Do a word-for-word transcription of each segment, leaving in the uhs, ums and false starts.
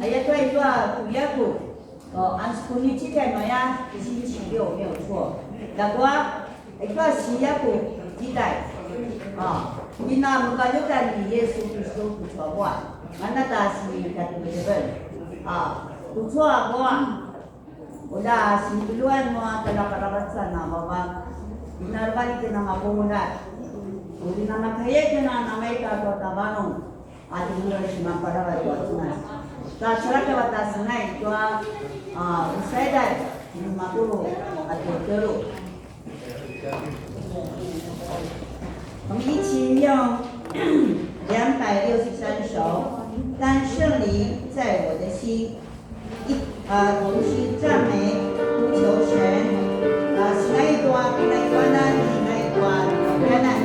Ayatua itua ku Yaku, o, anskunici kai maya, 星期六没有错. Ljakua, itua si Yaku, kitai. A, kina mekalutan ni Yesu Kristu tucu a vua. Mana ta si katuleven. A, tucu a vua. Ulja sinpuluan nua tjaljaparavacan a vavak. Inarvali kina mapungulat. Uri namakaya kina namaita tua tavanung. A tjinula simaparavac tua Cemas. Ta saladj a vata senai tua, a, usaidan, sinumakuru, a tua tjelu. 我们一起用两百六十三首，当圣灵在我的心。 一，呃，同心赞美，呼求神。呃，sinai tua kinaivanan, sinai tua kinaivanan.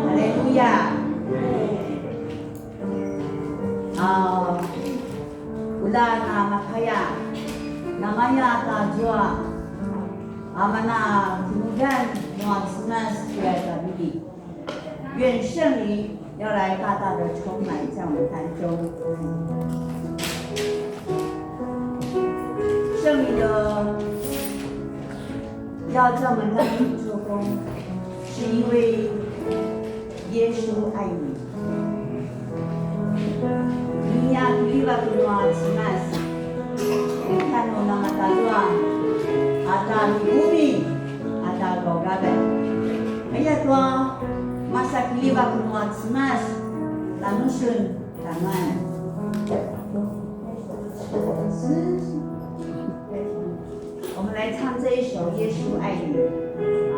Haleluya. A, ula na makaya, namaya ta zua, amana kinudan nua Cemas tua tja vili. 愿圣灵要来大大的充满在我们当中。圣灵的要在我们当中做工，是因为耶稣爱你。Nia kiljivak nua Cemas, tjanuaken a tazua, a tja Uri a taqauqavan. Ayatua masakiljivak nua Cemas, tjanusun tanuan. 我们来唱这一首《耶稣爱你》。好。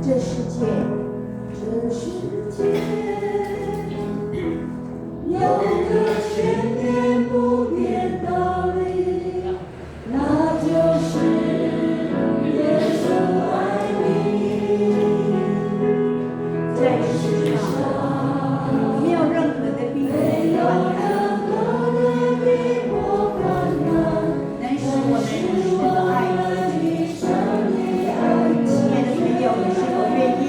这世界，这世界，有个千年不变道理。 那就是耶稣爱你。在世上，没有任何的病痛患难，能使我们与神的爱隔绝。亲爱的朋友，你是否愿意？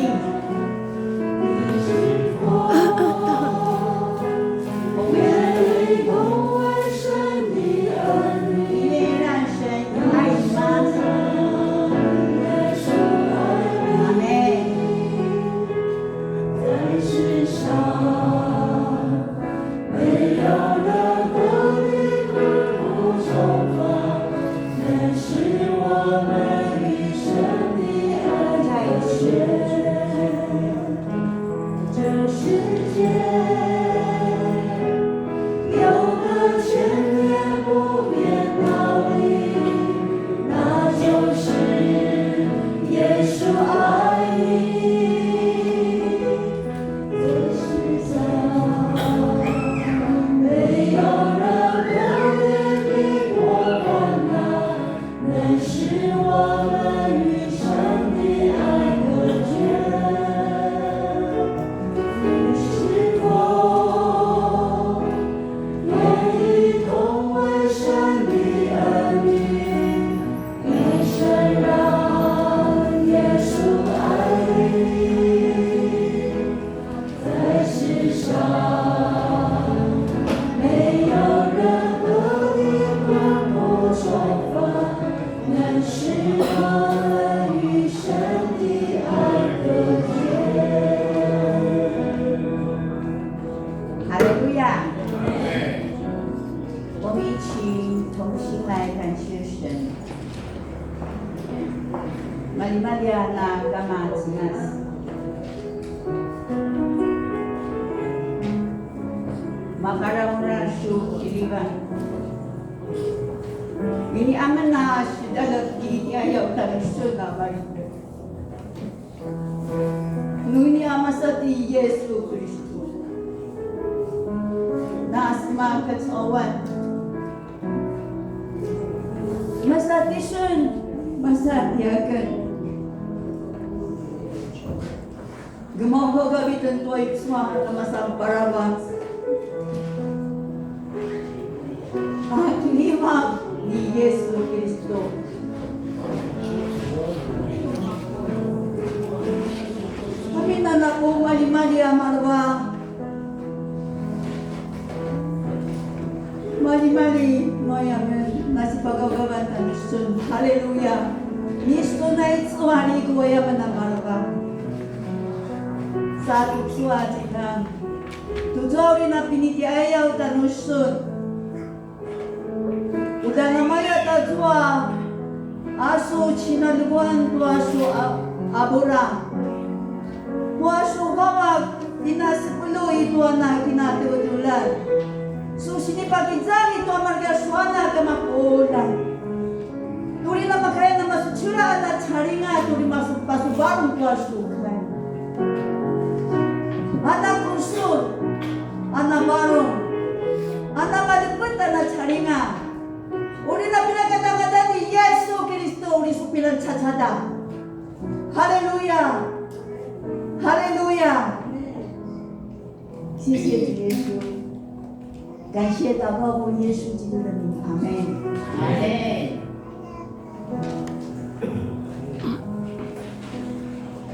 这世界有个千年不变道理，那就是耶稣爱你。这世上没有任何的病或患难， 能使我们与神的爱隔绝。你是否愿意同为神的儿女，更深让耶稣爱你？ 在世上，没有任何的困苦重逢，能使我们与神的爱隔绝。哈利路亚！我们一起同心来感谢神。 Maljimalji a na Kama Cemas. Makaraunar su kilivan. Ini amen a sidalek i tiayaw talisun a vaik. Nu ini a masa ti Yesu Kristu. Na sema kacauan. Masa tisun, masa tiaken. Gemaugaw a viten tua i cua na masan paravac. A kinimaq ni Yesu Kristu. Kami na naku maljimalji a maleva. Maljimalji, nu aya amen, na sipagaugavan tjanusun. Haleluya. Ni sun a i cua ligu aya amen a maleva. Sa tucu a cikan. Tucu a uri na pinitjayaw tjanusun. Uta namaya tazua a su cinaljevuan tua su a-, abura. Tua su vavak pinasepelu i tua na kinatevetevelan. Su sinipakizavi tua marka su anak a mapuljat. Turi namakaya namasucula a na calinga turi masu-, pasuvarung tua su kai. A na kusur, a na varung, a na malepet a na calinga. Uri na pinakatangata ni Yesu Kristu uri su pilancacada. Haleluya. Haleluya. 谢谢主耶稣。 感谢祷告奉耶稣基督的名，阿门。阿门。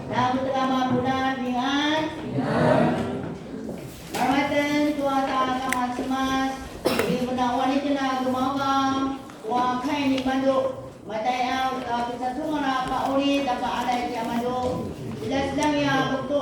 Namutekamapuna pingan. Maramaten tua ta kamacemas. Rimuna wani kina gumawa. Wa kai ni mandu. Mataya ta kisacungan a pauli ta paalay tiamandu. Sila silang ya buktu.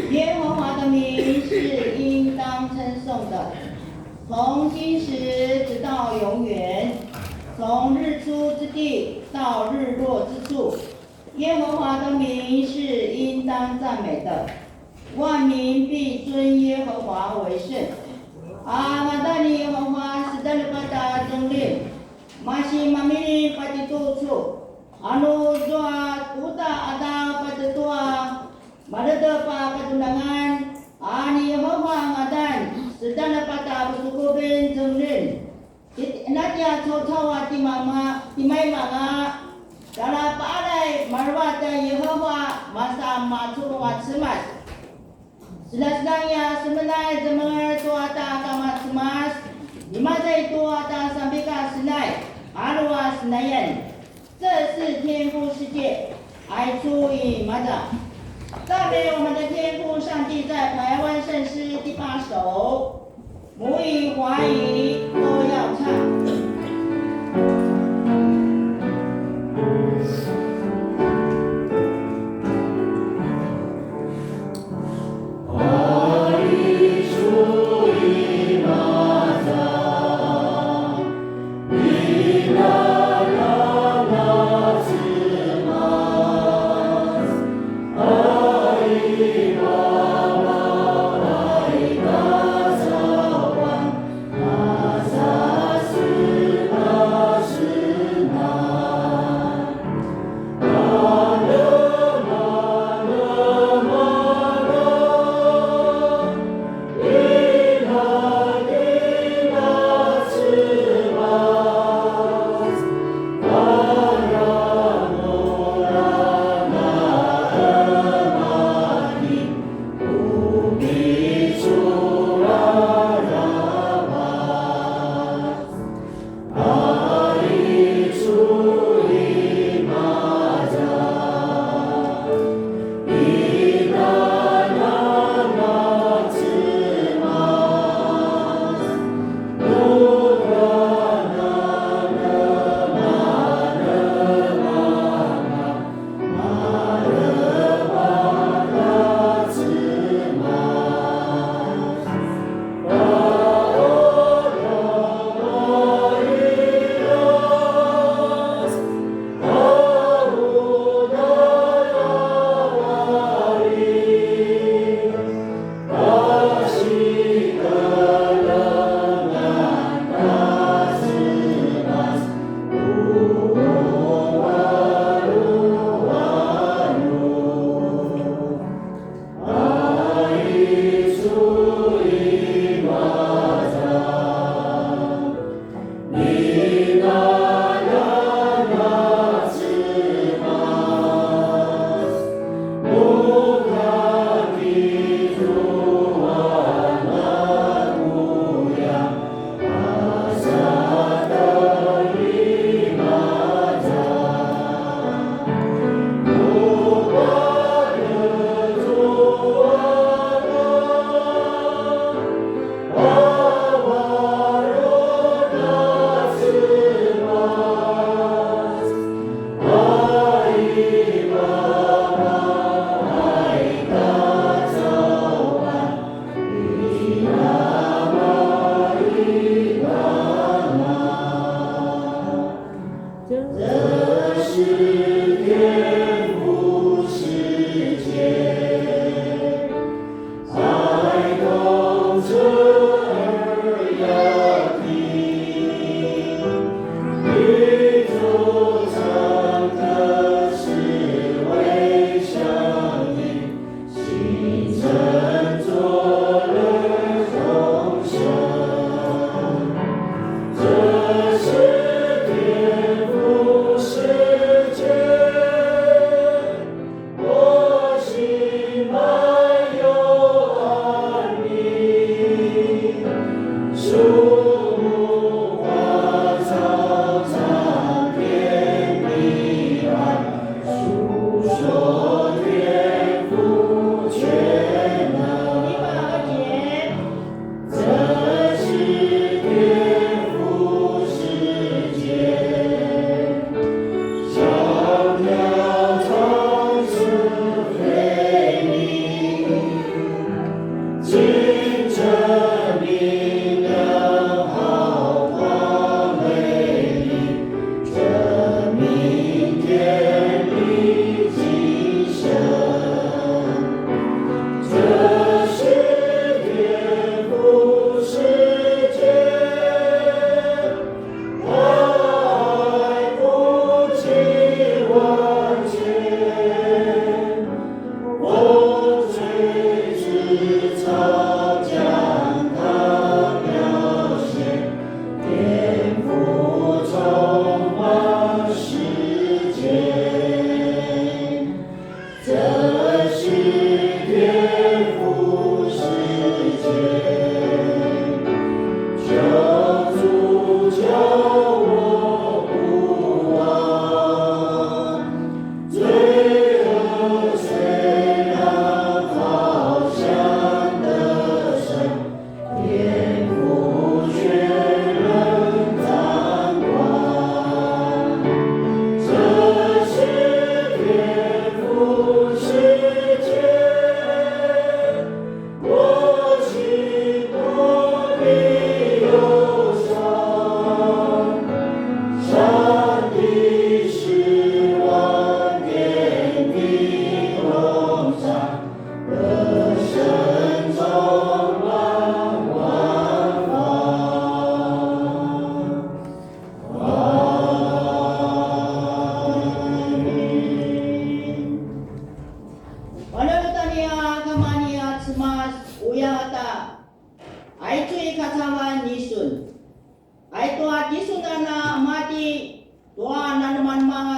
耶和华的名是应当称颂的，从今时直到永远，从日出之地到日落之处，耶和华的名是应当赞美的。万民必尊耶和华为圣。A ngadan ni Yehuva sedalepata zenglim, masi mamiling patitucu. Anu zua tuta ada patetua, maledep a kadunangan, a ni Yehuva ngadan sedalepata pesukuben zenglim. It-, natia caucau a timama-, timaimanga, tjara paalay maruat a Yehuva, masa maculung a Cemas. Senasenai a semenay zemenger tua ta Kama Cemas, imaza i tua ta Sambika Senai, alu a senayan. 这是天父世界，爱出以马掌。赞美我们的天父上帝，在台湾圣诗第八首，母语、华语都要唱。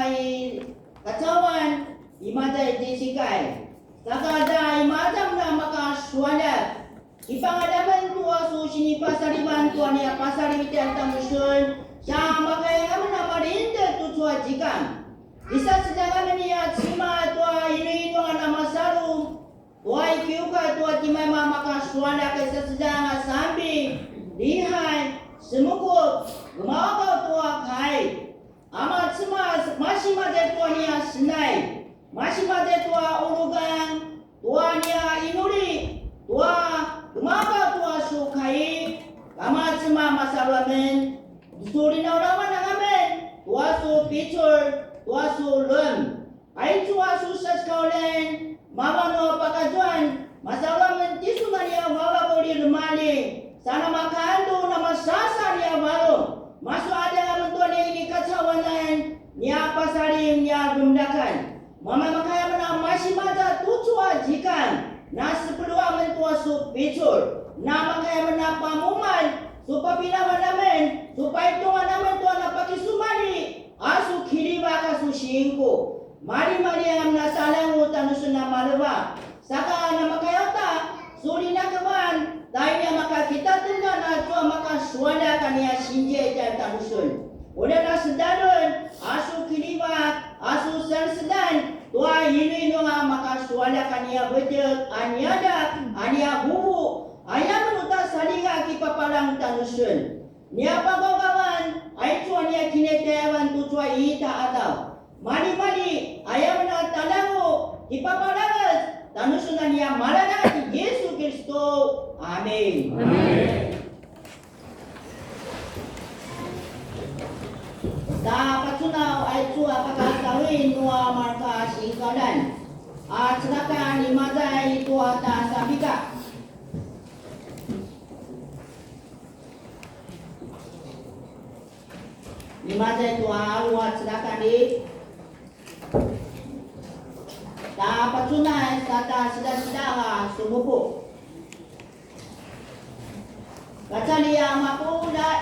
i kacauan, imaza i Jessica. Saka ta imaza mun a makasualjak, kipangadamen tua su sinipasalivan tua nia pasaliv i tjanusun, sa makaya amen a malindel tucu a zikang. Kisasedjang amen nia cima tua inuinungan a masalu, tua i kiukai tua timaima makasualjak, kisasedjang a sambi, lihai, semukup, gemaugaw tua kai. Ama Cemas, masi maza tua nia senai, masi maza tua ulugan, tua nia inuli, tua gemaugaw tua su kai, kama Cemas masalu amen, su linaulawan anga amen, tua su picul, tua su lem. Aicu a su sasekauljan, mavan nua pakazuan, masalu amen tisun a nia vavak uri remali, sa namakandu namasasa nia varung, masu adjang amen tua nia inikacauanan, nia pasaliv nia vemdakan. Mamamakaya amen a masi maza tucu a zikang, na sepelu amen tua su picul, namakaya amen a pamumal, su papinavan amen, su paitungan amen tua na pakisumalji, a su kiljivak a su singku. Maljimalji amen a talangu tjanusun a maleva. Saka namakaya uta, su linakevan, ta ini a maka kitatengdan a tua makasualjak a nia sinzia i tjanusun. Ula na sedalun, a su kiljivak, a su salesedan, tua inuinung a makasualjak a nia vetjek, a nia adak, a nia vuvu, aya amen uta saljinga kipapalang tjanusun. Nia pagawgawan, aicu a nia kinitjayavan tucu a ita qadaw. Maljimalji, aya amen a talangu, kipaparangez, tjanusun a nia malanga ti Yisu Kiristu. Amin. Amin. Ta pacuna aicu a pakatauin nua mareka singkaulan. A celakan imaza i tua ta Sabika. Imaza i tua alu a celakan i ta pacunay sa ta sidasidang a sumupu. Kacali a mapuljat.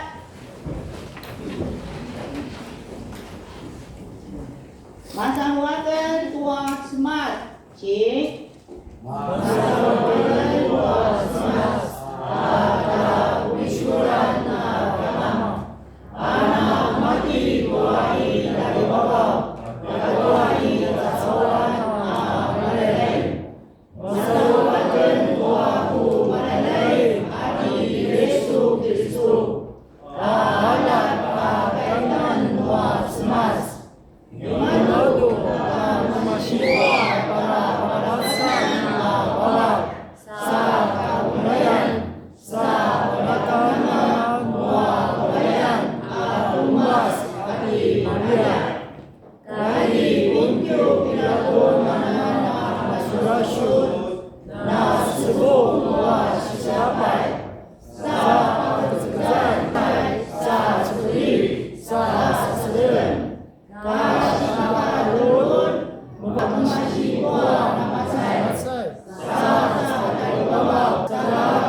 Masalu aken tua Cemas. Ci. Imalutu a kemasi tua tjaljaparavacan a palak, sa kakunayan, sa palakangan nua kavayan a tumas a ti Maria. Kai Puntiu Pilato anan a masurasut, na sevu nua siselapay, sa paqeceqecay, sa cekeli, sa saselem. Ka sinapaqalun, mapamasi tua namacay. Sa, sa kaibaba, sa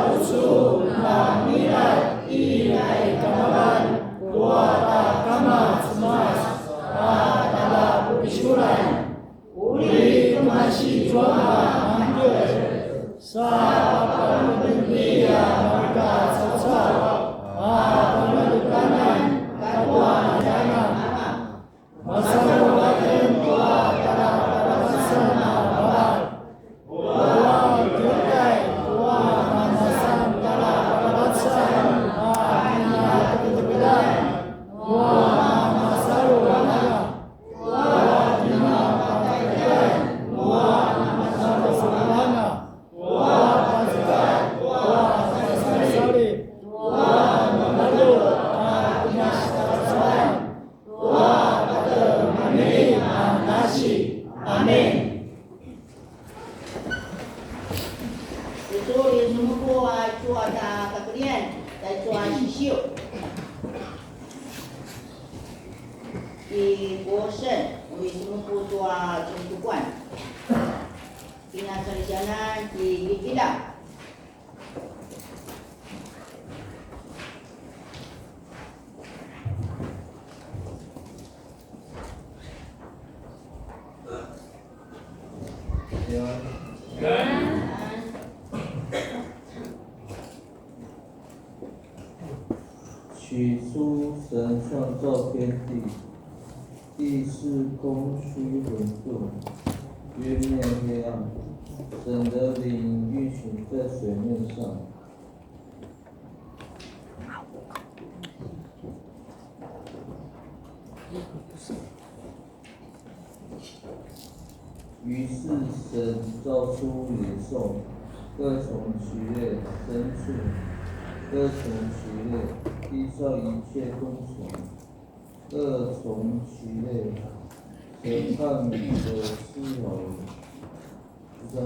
ucu na milad i kai kamavan, tua ta Kama Cemas, a tjaljapupiculan. Uri kemasi tua mangkel. Sa papalubendi a mareka caucau, a pamalekanan katua mareka. Masalu aken tua tjaljaparavacan a palak. Tua kiukai tua manasan tjaljaparavacan a kinataqeteqetan nua namasalu anga. Tua kinapataytay nua namasalu anga. Tua pazekat, tua sasalisali, tua namalu a kinasalasalan, tua patemanili a nasi. Amin. Tucu i sumupu a icu a ta kakerian, ta icu a sisiu. Ti Kuosen, uri sumupu tua cuntukuan. Kinacalisianan ti Kikila. 起初，神创造天地，地是空虚混沌，渊面黑暗。神的灵运行在水面上。于是神造出野兽，各从其类；牲畜，各从其类；地上一切昆虫，各从其类。神看美是好。以上。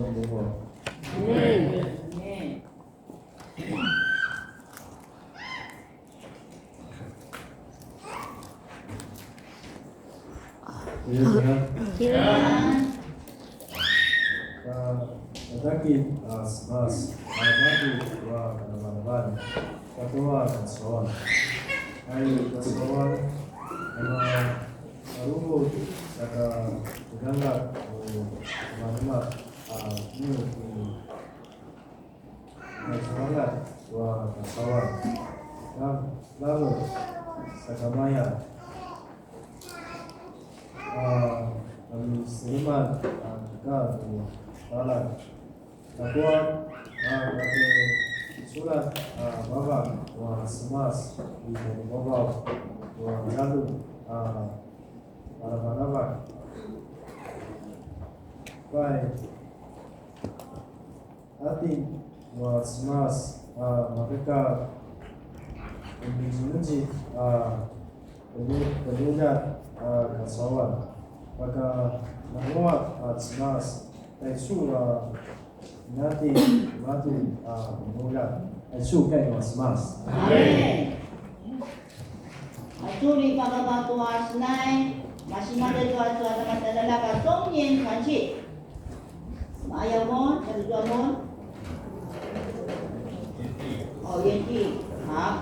平安。平安。Ka, kataki a Cemas, a madu tua kanavanavan, katua kacauan. Ai kacauan, ama, arubu, saka, kudangak, o, teman-teman, a, niu, niu. Naicualat tua kacauan. Lam-, lamur sakamaya. A, kami seleman, a, ka tu talan. Ljakua, a, kami sulat, a, vavak tua Cemas i tjaivavaw tua ljalu, a, varavaravak. Pai. Atin nua Cemas a mareka qemidjimidjilj a qelu-, qeluljat a kacauan. Paka nanguaq a Cemas, taicu a inati matu a qemuljat. Aicu kai nua Cemas. Amen. Aicu uri pakata tua senai, masi mada tua tua tamatalala ka 中年團契. Maya mun, aicu mun. Oh, 園地. 好.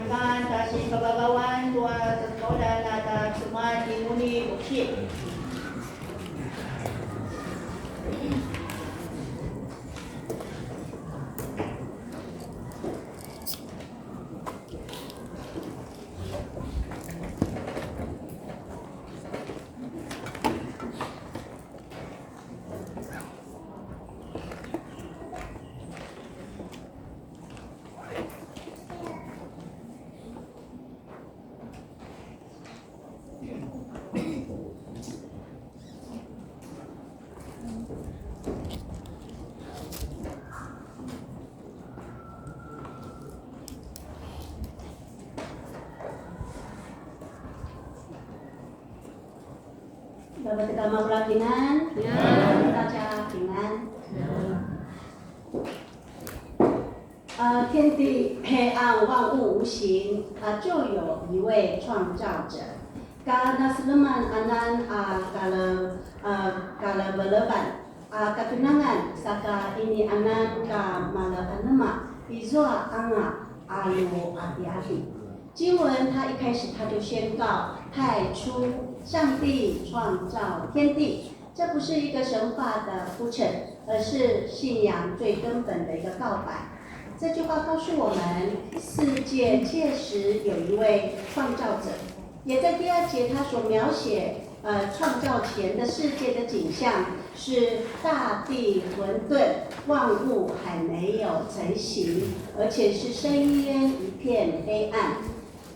Kan ta sipavavawan tua taqaljaqaljan a ta Cemas timuni kuki. Dapat kita mau lagi, Nan? Ya. 大家平安。 呃，天地黑暗，万物无形，啊，就有一位创造者。Ka naseleman anan a kale, a kalevelevan, a katenangan, saka ini anan ka maleanema, izua anga a lu adiadi. 经文它一开始它就宣告太初上帝创造天地，这不是一个神话的铺陈，而是信仰最根本的一个告白。这句话告诉我们，世界确实有一位创造者，也在第二节他所描写，呃，创造前的世界的景象是大地混沌，万物还没有成型，而且是深渊一片黑暗。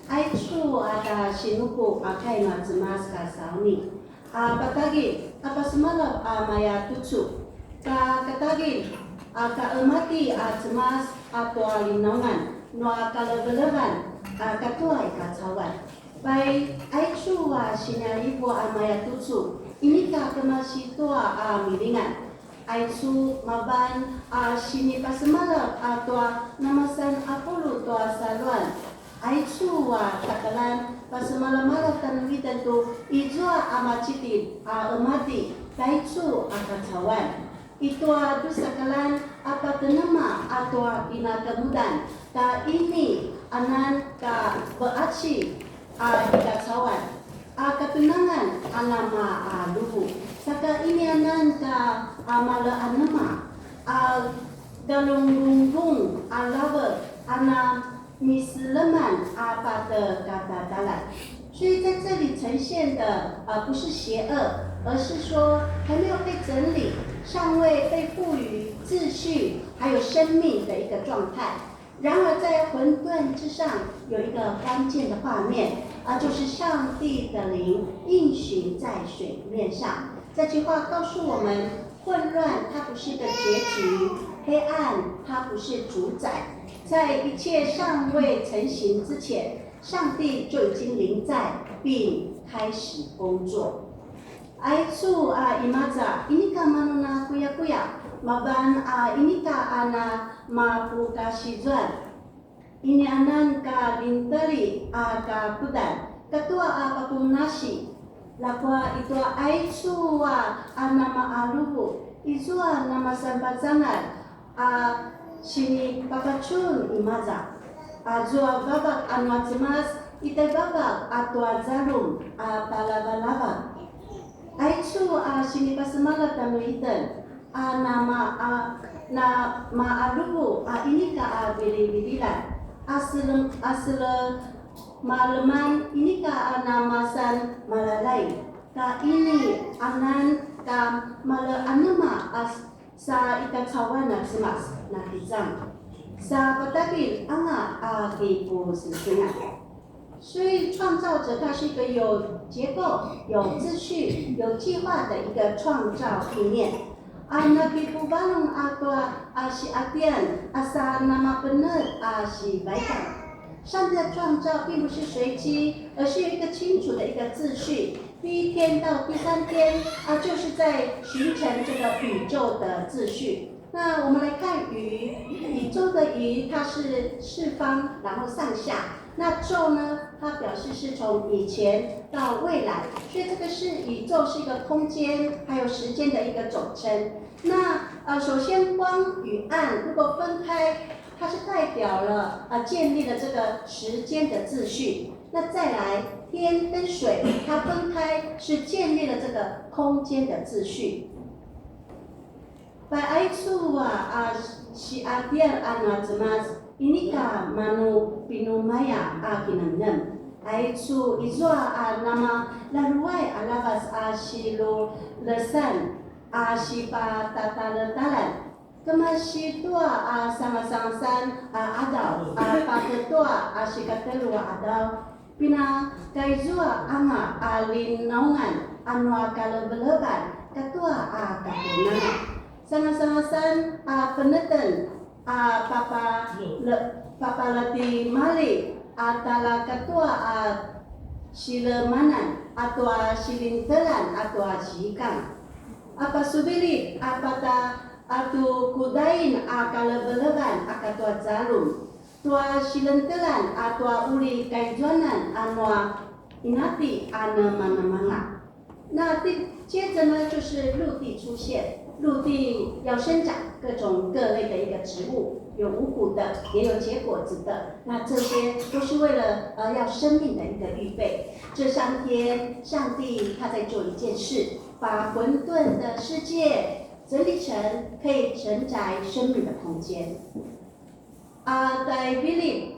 Aicu a ta sinupu a kai na Cemas ka sauni. A patagilj a pasemalaw a maya tucu, ka katagilj a ka emati a Cemas a tua linaungan nua kalevelevan a katua i kacauan. Pai, aicu a sinialipu a maya tucu, inika kemasi tua a milingan. Aicu mavan a sinipasemalaw a tua namasan a pulu tua saluan. Aicu a takalan pasemalamalaw tjanuitjen tu izua a macidilj a emati taicu a kacauan. I tua drusa kalan a patenema a tua kinakemudan, ta ini anan ka veaci a i kacauan, a katenangan a nama a luvu, saka ini anan ka a maleanema, a galunggunggung a lavek, a na miseleman a pate katatalan. 所以在这里呈现的，呃，不是邪恶，而是说还没有被整理，尚未被赋予秩序还有生命的一个状态。然而，在混沌之上有一个关键的画面，啊，就是上帝的灵运行在水面上。这句话告诉我们，混乱它不是个结局，黑暗它不是主宰，在一切尚未成型之前，上帝就已经临在并开始工作。Aicu a imaza, inika manu na kuyakuya, mavan a inika a na mapukasizuan. Ini anan ka linteli a kakudan, katua a pakunasi, lakua itua aicu a a namaaluvu, izua namasanpazangal a sinipapacun imaza. Azua vavak a nua Cemas, ita vavak a tua zaljum a palavalavak. Aicu a sinipasemalaw tjanuitjen, a nama a namaaluvu a inika a vilivililjan, a selem, a selemaleman inika a namasan malalai, ka ini anan ka maleanema a s-, sa i kacauan a Cemas na kizang, sa patagilj anga a kipusesengan. 所以创造者他是一个有结构、有秩序、有计划的一个创造意念。A nakipuvarung a tua a siatian, a sa namapenetj a sivaikang. 上帝的创造并不是随机，而是有一个清楚的一个秩序。第一天到第三天，啊，就是在形成这个宇宙的秩序。 那我们来看鱼，宇宙的鱼，它是四方，然后上下。那宙呢，它表示是从以前到未来，所以这个是宇宙是一个空间还有时间的一个总称。那，呃，首先光与暗如果分开，它是代表了啊，建立了这个时间的秩序。那再来，天跟水它分开，是建立了这个空间的秩序。Pai aicu a, a si'atiar a na Cemas, inika manu pinumaya a kinemnem. Aicu izua a nama laluay a lavas a silulesan a sipatataletalal. Kemasi tua a sangasangasan a adaw a paketua a sikatelu a adaw, pinakaizua anga a linaungan a nua kalevelevan katua a katunanga. Sangasangasan a peneten a papale-, papaleti mali a tala katua a silemanan a tua silintelan a tua zikang. A pasuvilid a pata a tu kudain a kalevelevan a katua zaljum, tua silentelan a tua uri kaizuanan a nua inati a nemanemanga. 那第，接着呢，就是陆地出现，陆地要生长各种各类的一个植物，有五谷的，也有结果子的。那这些都是为了，呃，要生命的一个预备。这三天，上帝他在做一件事，把混沌的世界整理成可以承载生命的空间。A taivililj,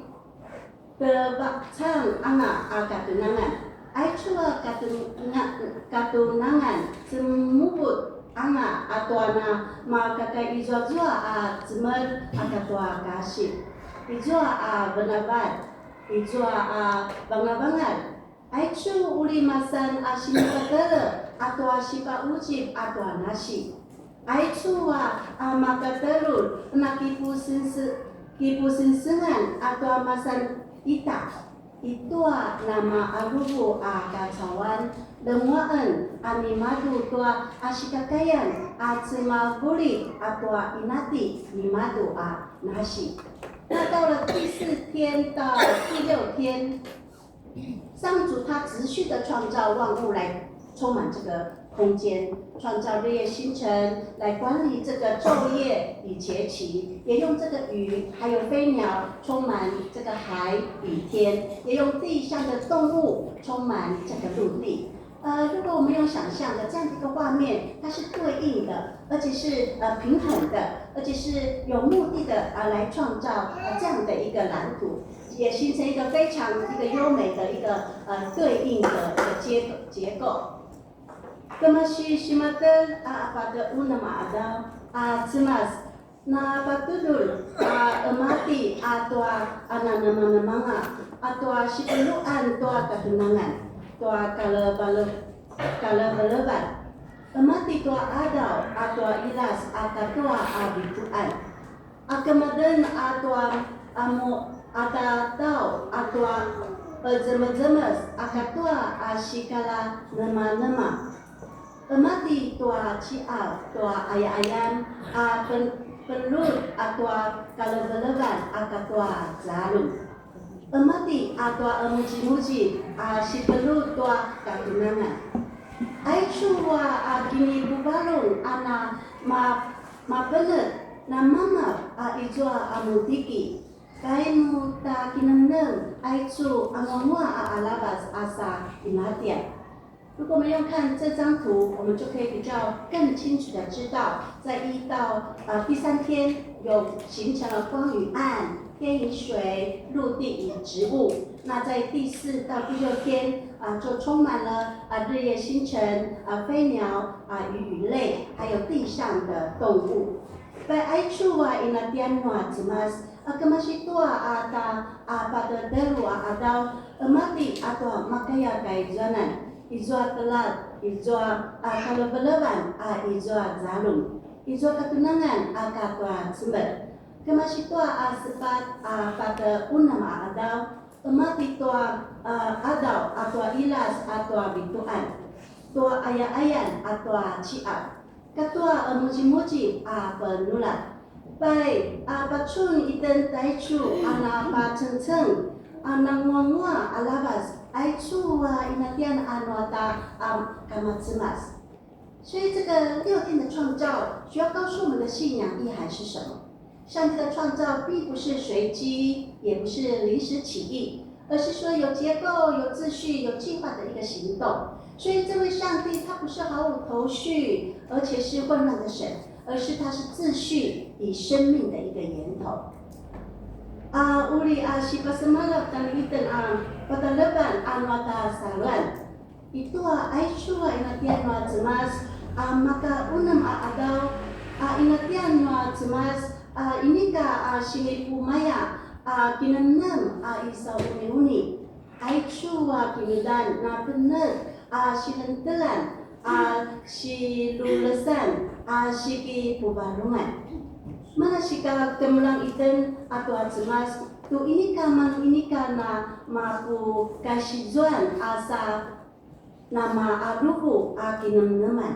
tevacang anga a katunangan. Aicu a katunanga-, katunangan, cemevut anga a tua na makakaizuazua a cemel a katua kasi. Izua a venavak, izua a vangavangal, Aicu uri masan a sinipatele a tua sipa'ucip a tua nasi. Aicu a, a makatelul na kipusengse-, kipusengsengan a tua masan ita. I tua nama'aluvu a kacauan, lemua'en a nimadu tua a sikakayan a cemaguli a tua inati nimadu a nasi. 那到了第四天到第六天， 上主他持续的创造万物来充满这个空间，创造日夜星辰来管理这个昼夜与节期，也用这个雨还有飞鸟充满这个海与天，也用地上的动物充满这个陆地。呃，如果我们用想象的这样的一个画面，它是对应的，而且是，呃，平衡的，而且是有目的的，呃，来创造，呃，这样的一个蓝图。 也形成一个非常一个优美的一个，呃，对应的一个结，结构。Kemasi simatel a pata unem a adaw a Cemas, na patudul a emati a tua a nanemanemanga a tua sikeluan tua katunangan tua kalevele-, kalevelevan. Emati tua adaw a tua ilas a katua a vituan. A kemaden a tua amu a tatau a tua pezemezemes a katua a sikala nemanema. Emati tua ci'av tua aya'ayan a pen-, pelut a tua kalevelevan a katua zaljum. Emati a tua emuzimuzi a sipelut tua katunangan. Aicu a, a kinipuvarung a na ma-, mapenet, na mamav a izua a mudiki. Kai nu ta kinemnem, aicu a nguanguaq a alavas a sa inatjan. 如果我们用看这张图，我们就可以比较更清楚的知道，在一到，呃，第三天有形成了光与暗、天与水、陆地与植物。那在第四到第六天，啊，就充满了，啊，日夜星辰，啊，飞鸟，啊，鱼与类，还有地上的动物。Pai aicu a inatjan nua Cemas, a kemasi tua a ta, a patedelu a adaw, emati a tua makaya kaizuanan, izua telat, izua a kalevelevan, a izua zaljum, izua katunangan a katua cemel. Kemasi tua a sepat a pate unem a adaw, emati tua a adaw a tua ilas a tua vituan, tua aya'ayan a tua ci'av, katua emuzimuzi a penulat. Pai, a pacun itjen taicu a na pacengceng, a nanguanguaq a lavas, aicu a inatjan a nuata a kamacemas. 所以这个六天的创造需要告诉我们的信仰意涵是什么？上帝的创造并不是随机，也不是临时起意，而是说有结构、有秩序、有计划的一个行动。所以这位上帝他不是毫无头绪，而且是混乱的神，而是他是秩序与生命的一个源头。A uri a sipasemalaw tjanuitjen a patalevan a nua ta saluan. Itua aicu a inatian nua Cemas a maka unem a qadaw a inatian nua Cemas a inika a sinipumaya a kinemnem a isauniuni. Aicu a kinudan na penetj a sinentelan a silulesan a sikipuvarungan. Manasika kemeljang itjen a tua Cemas tu inika man inika na mapukasizuan a sa namaqaluvu a kinemneman.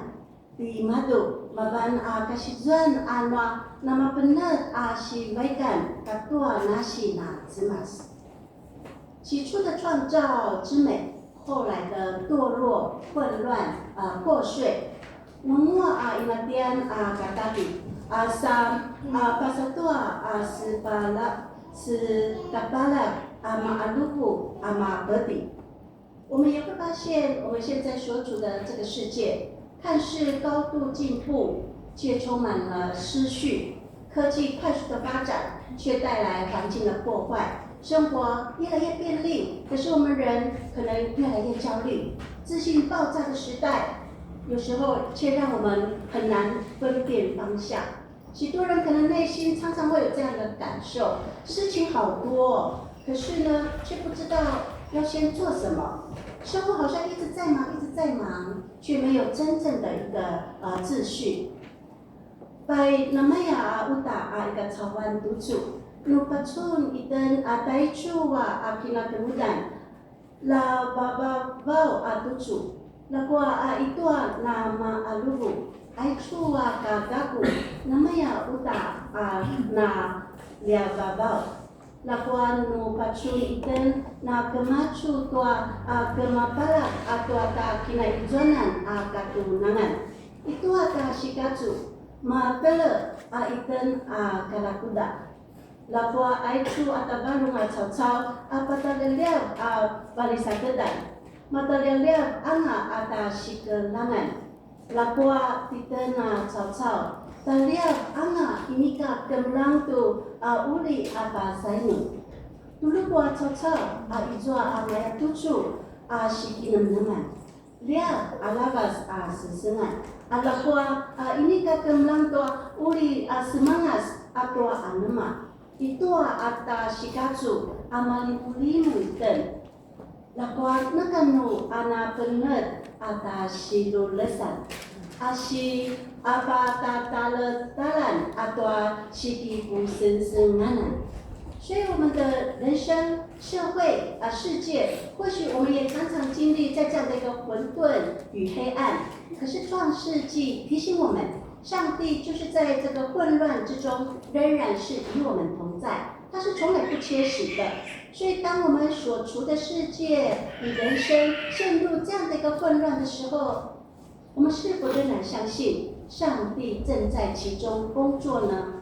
Timadju, mavan a kasizuan a nua namapenetj a sivaikan katua nasi na Cemas. 起初的创造之美，后来的堕落、混乱、呃，破碎。Nanguaq a inatian a katali, a sa, a pasatua a sepala, sekapalag a maqaluvu a mapedi. 我们也会发现，我们现在所处的这个世界，看似高度进步，却充满了失序。科技快速的发展，却带来环境的破坏。生活越来越便利，可是我们人可能越来越焦虑。资讯爆炸的时代，有时候却让我们很难分辨方向。许多人可能内心常常会有这样的感受：事情好多哦，可是呢，却不知道要先做什么。生活好像一直在忙，一直在忙，却没有真正的一个，呃，秩序。Pai namaya a uta a i kacauan tucu, nu pacun itjen a taicu a kinakemudan, la vavavaw a tucu, ljakua a itua namaqaluvu, aicu a kagaku, namaya uta a na ljiavavaw. Ljakua nu pacun itjen na kemacu tua a kemapalag a tua ta kinaizuanan a katunangan. Itua ta sikacu, mapele a itjen a kalakuda. Ljakua aicu a tavarung a caucau a patalialiav a valisakedan, matalialiav anga a ta sikelangan. Ljakua titjen a caucau, taliav anga inika kemeljang tu a uri a pasainu. Tulupu a caucau a izua a mayatucu a sikinemneman. Liav a ljavas a sesengan, a ljakua a inika kemeljang tua uri a semangas a tua anema. Itua a ta sikacu a malimulimu itjen. Ljakua neka nu a na penetj a ta silulesan, a si a patataletalan a tua sikipusengsenganan. 所以我们的人生、社会啊、世界，或许我们也常常经历在这样的一个混沌与黑暗。可是创世纪提醒我们，上帝就是在这个混乱之中，仍然是与我们同在，他是从来不缺席的。所以，当我们所处的世界与人生陷入这样的一个混乱的时候，我们是否仍然相信上帝正在其中工作呢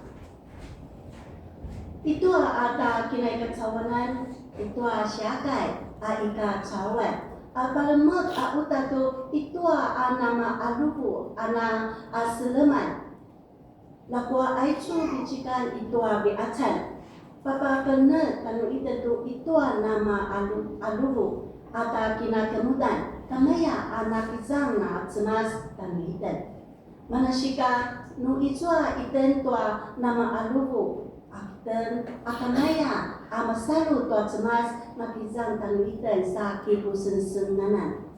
？Itua a ta kinaikacauanan, itua siakai a i kacauan, a palemek a uta tu itua a namaqaluvu a na a seleman. Ljakua aicu vecikan itua viqacan, papapenetj tjanuitjen tu itua namaqaluvu a ta kinakemudan, kamaya a nakizang na Cemas tjanuitjen. Manasika nu izua itjen tua namaqaluvu a itjen, a kamaya a masalu tua Cemas nakizang tjanuitjen sa kipusengsenganan.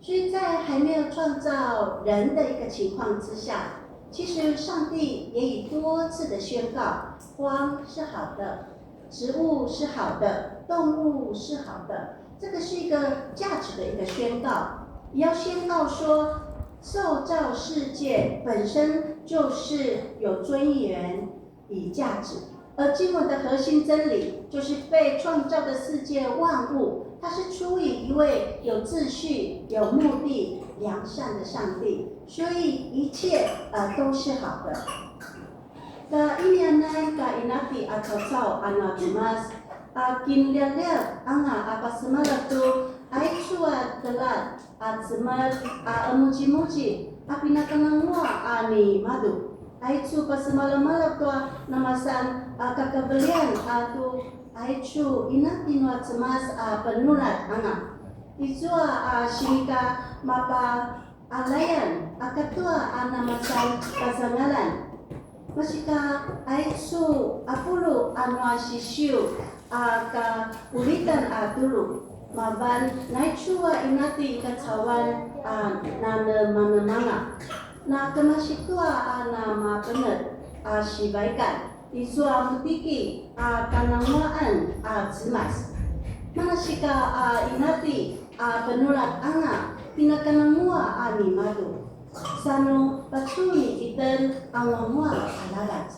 所以在还没有创造人的一个情况之下，其实上帝也已多次的宣告，光是好的，植物是好的，动物是好的，这个是一个价值的一个宣告，也要宣告说，受造世界本身就是有尊严，与价值。而经文的核心真理就是被创造的世界万物，它是出于一位有秩序、有目的、良善的上帝，所以一切，呃，都是好的。Ka inianan ka inati a caucau a na Cemas, a kinlialiav anga a pasemalav tu aicu a teljar a cemel a qemuzimuzi a pinakananguaq a nimadju. Aicu pasemalamalav tua namasan a kakavelian a tu aicu inati nua Cemas a penuljat anga. Izua a sinika mapa alayan a katua a namasan pazangalan. Masika aicu a pulu a nua sisiu a ka ulitan a tulu, mavan naicu a inati kacauan a nanemanemanga. Na kemasi tua a namapenetj a sivaikan. Izua mutiki a kananguaqan a Cemas. Manasika a inati a penuljat anga pinakananguaq a nimadju. Sa nu pacun itjen a nguanguaq aravac.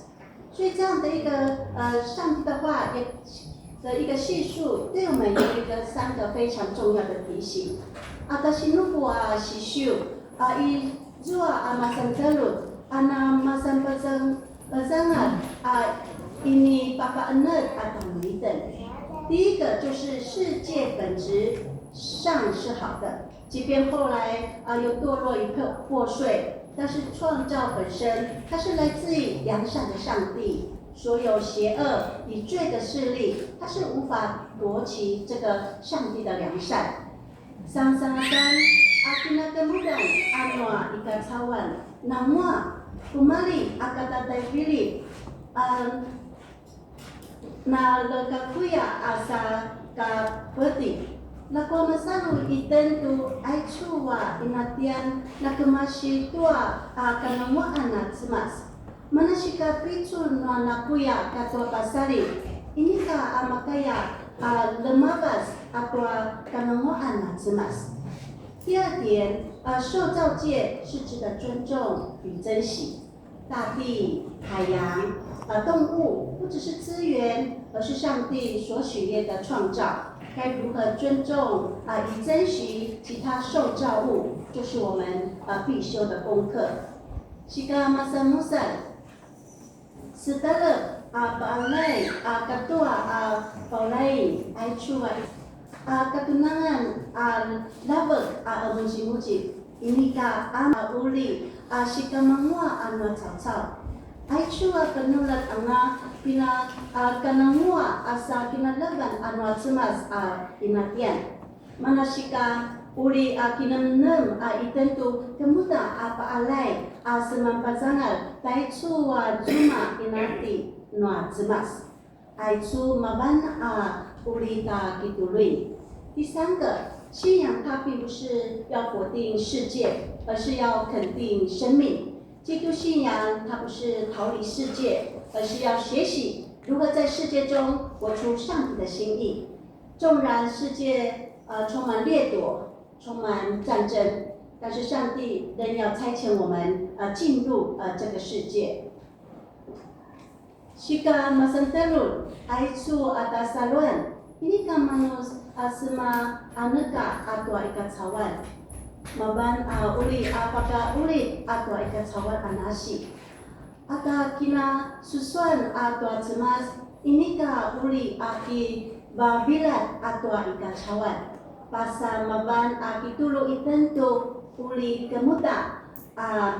所以这样的一个呃上帝的话也的一个叙述，对我们有一个三个非常重要的提醒。A tasinupu a sisiu a i zua a masan telju a na masan pazang pazangal a ini papaqenetj a tamaiten. 第一个就是世界本质上是好的，即便后来啊有堕落与破破碎，但是创造本身它是来自于良善的上帝，所有邪恶与罪的势力，它是无法夺取这个上帝的良善。 Sangsangasan a kinakemudan a nua i kacauan, nanguaq, kumalji a katataivililj, a na lekakuya a sa kapeti. Ljakua masalu itjen tu aicu a inatian na kemasi tua a kananguaqan a Cemas. Manasika picul nua nakuya katua pasaliw, inika a makaya a lemavas a tua kananguaqan a Cemas. 第二点，呃，受造界是值得尊重与珍惜。大地、海洋、呃，动物不只是资源，而是上帝所喜悦的创造。该如何尊重啊，与珍惜其他受造物，就是我们呃必修的功课。Sika masanmusalj, setalep a paalay a katua a paulay, aicu a katunangan a lavek a qemuzimuzi, inika a uri a sikamanguaq a nua caucau. Aicu a penuljat anga pina a kananguaq a sa kinalevan a nua Cemas a inatian. Manasika uri a kinemnem a itjen tu kemuda a paalay a semanpazangal taicu a zuma inati nua Cemas. Aicu mavan a uri ta kitului. 第三个，信仰它并不是要否定世界，而是要肯定生命。基督信仰它不是逃离世界，而是要学习如何在世界中活出上帝的心意。纵然世界呃充满掠夺，充满战争，但是上帝仍要差遣我们呃进入呃这个世界。 Sika masan telju, aicu a tasaluan, inika manu a sema aneka a tua i kacauan. Mavan a uri a pakaulid a tua i kacauan a nasi. Ata kinasusuan a tua Cemas, inika uri a kivavilad a tua i kacauan. Pasa mavan a kitulu itjen tu uri kemuda a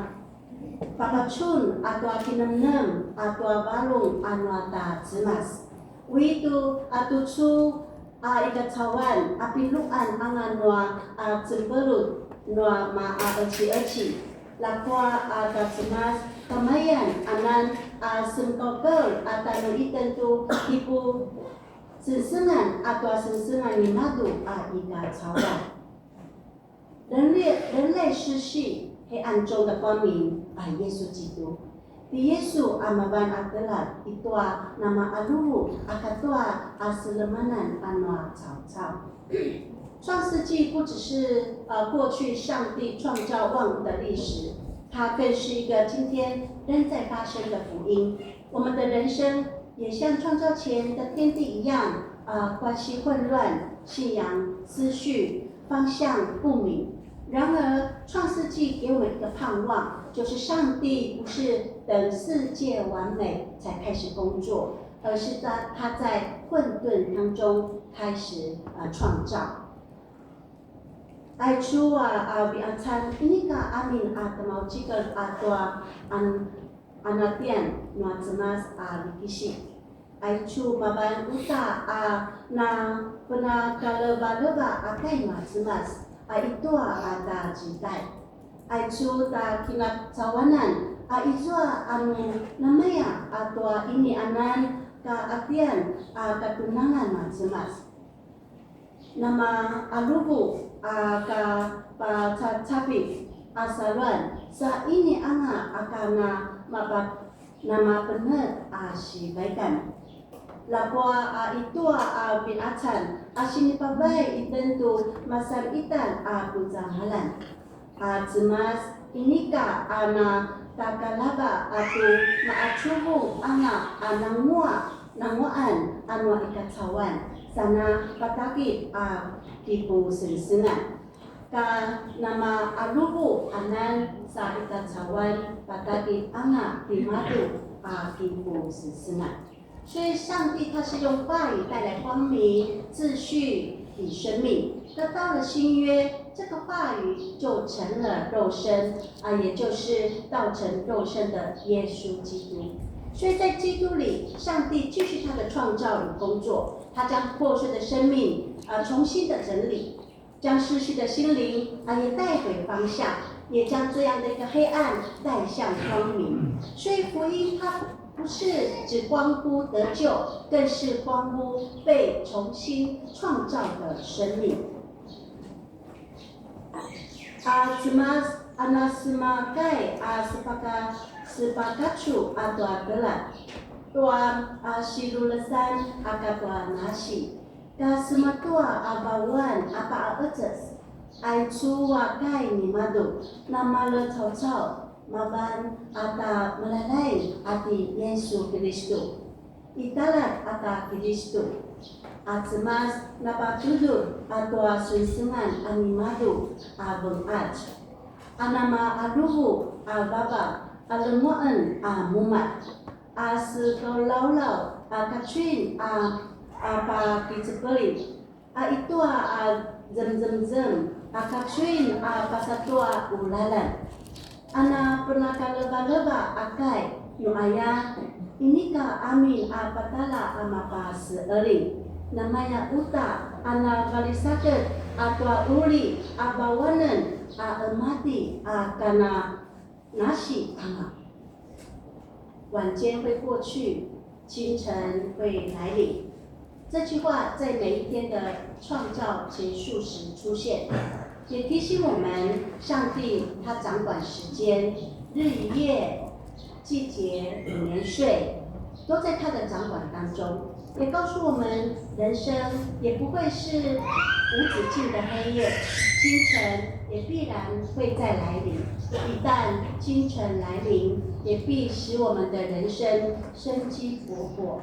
papacun a tua kinemnem a tua varung a nua ta Cemas. Uitu a tucu a i kacauan a piluan anga nua a cempelut nua maaqeciqeci. Ljakua a ta Cemas kamayan anan a semkaukaul a tanu itjen tu kipu sengsengan a tua sengsengan nimadju a i kacauan. 人类，人类失去黑暗中的光明，a Yesu Kitu. Ti Yesu a mavan a teljar i tua namaqaluvu a katua a selemanan a nua caucau. 创世纪不只是呃过去上帝创造万物的历史，它更是一个今天仍在发生的福音。我们的人生也像创造前的天地一样，呃，关系混乱，信仰、思绪、方向不明。然而，创世纪给我们一个盼望，就是上帝不是等世界完美才开始工作，而是在他在混沌当中开始呃创造。Aicu a a viacan inika amin a temaucikel a tua an anatian nua Cemas a likisi. Aicu mavan uta a na penakalevaleva a kai nua Cemas a itua a ta citai. Aicu ta kinacauanan a izua anu namaya a tua inianan ka atian a katunangan nua Cemas. Namaaluvu a ka pacacapi a saluan sa ini anga a ka na mapa namapenec a sivaikan. Ljakua a itua a viacan a sinipavai itjen tu masan itan a puzangalan. A Cemas inika a na takalava a tu maqacuvung anga a nanguaq nanguaqan a nua i kacauan sa na patagilj a kipusengsengan. Ka namaaluvu anan sa i kacauan patagilj anga timadju a kipusengsengan. 所以上帝他是用话语带来光明、秩序与生命。那到了新约，这个话语就成了肉身，啊，也就是道成肉身的耶稣基督。所以在基督里，上帝继续他的创造与工作，他将破碎的生命，啊，重新的整理，将失去的心灵，啊，也带回方向，也将这样的一个黑暗带向光明。所以福音它不是只关乎得救，更是关乎被重新创造的生命。A Cemas a na semakay a sepaka sepakacu a tua telak tua a silulesan a katua nasi. Ka sematua a valuan a pa'aeces, aicu a kai nimadju, namalecaucau, mavan a ta melalaing a ti Yesu Kilistu. I taladj a ta Kilistu, a Cemas napatudud a tua sengsengan a nimadju a vengatj, a namaaluvu a vavak a lenguaqen a mumalj, a sekaulaulaw a kacuin a, a pakicepelj, a itua a zemzemzem a kacuin a pasatua ulalan, a na penakalevaleva a kai nu aya, inika amin a patala a mapaseqeling. Namaya uta a na valisaked a tua uli a vawanen a emati a kana nasi anga. 晚间会过去，清晨会来临。这句话在每一天的创造结束时出现，也提醒我们，上帝他掌管时间、日与夜、季节与年岁，都在他的掌管当中。 也告诉我们，人生也不会是无止境的黑夜，清晨也必然会再来临。一旦清晨来临，也必使我们的人生生机勃勃。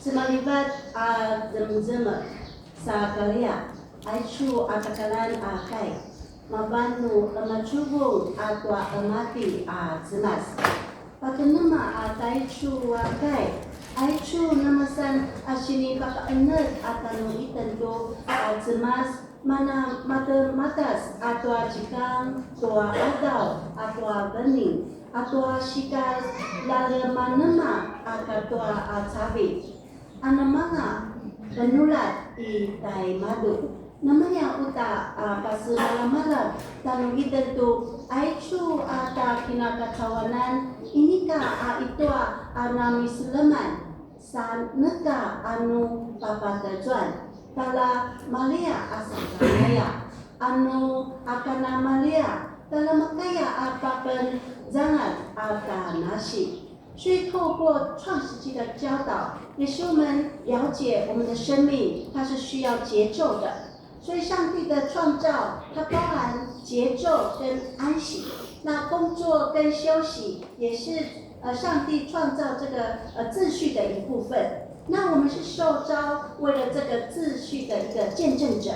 Cemalivat a zemzem, sa kalia, aicu a takalan a kai, mavan nu emacuvung a tua emati a Cemas. Patenema a taicu a kai, aicu namasan a sinipaqenetj a tjanuitjen tu a Cemas, mana matematas a tua zikang, tua qadaw, a tua vening, a tua sika lalemanema a katua a cavilj. A namanga penuljat i tjaimadju. Namaya uta a pasemalamalap tjanuitjen tu aicu a ta kinakacauanan inika a itua a namiseleman sa neka a nu papatjezuan. Tjala Maria a sakamaya, a nu a kana Maria, tjala makaya a papenzangal a ta nasi. 所以透过创世纪的教导，也使我们了解我们的生命，它是需要节奏的。所以上帝的创造，它包含节奏跟安息。那工作跟休息也是，呃，上帝创造这个，呃，秩序的一部分。那我们是受召为了这个秩序的一个见证者。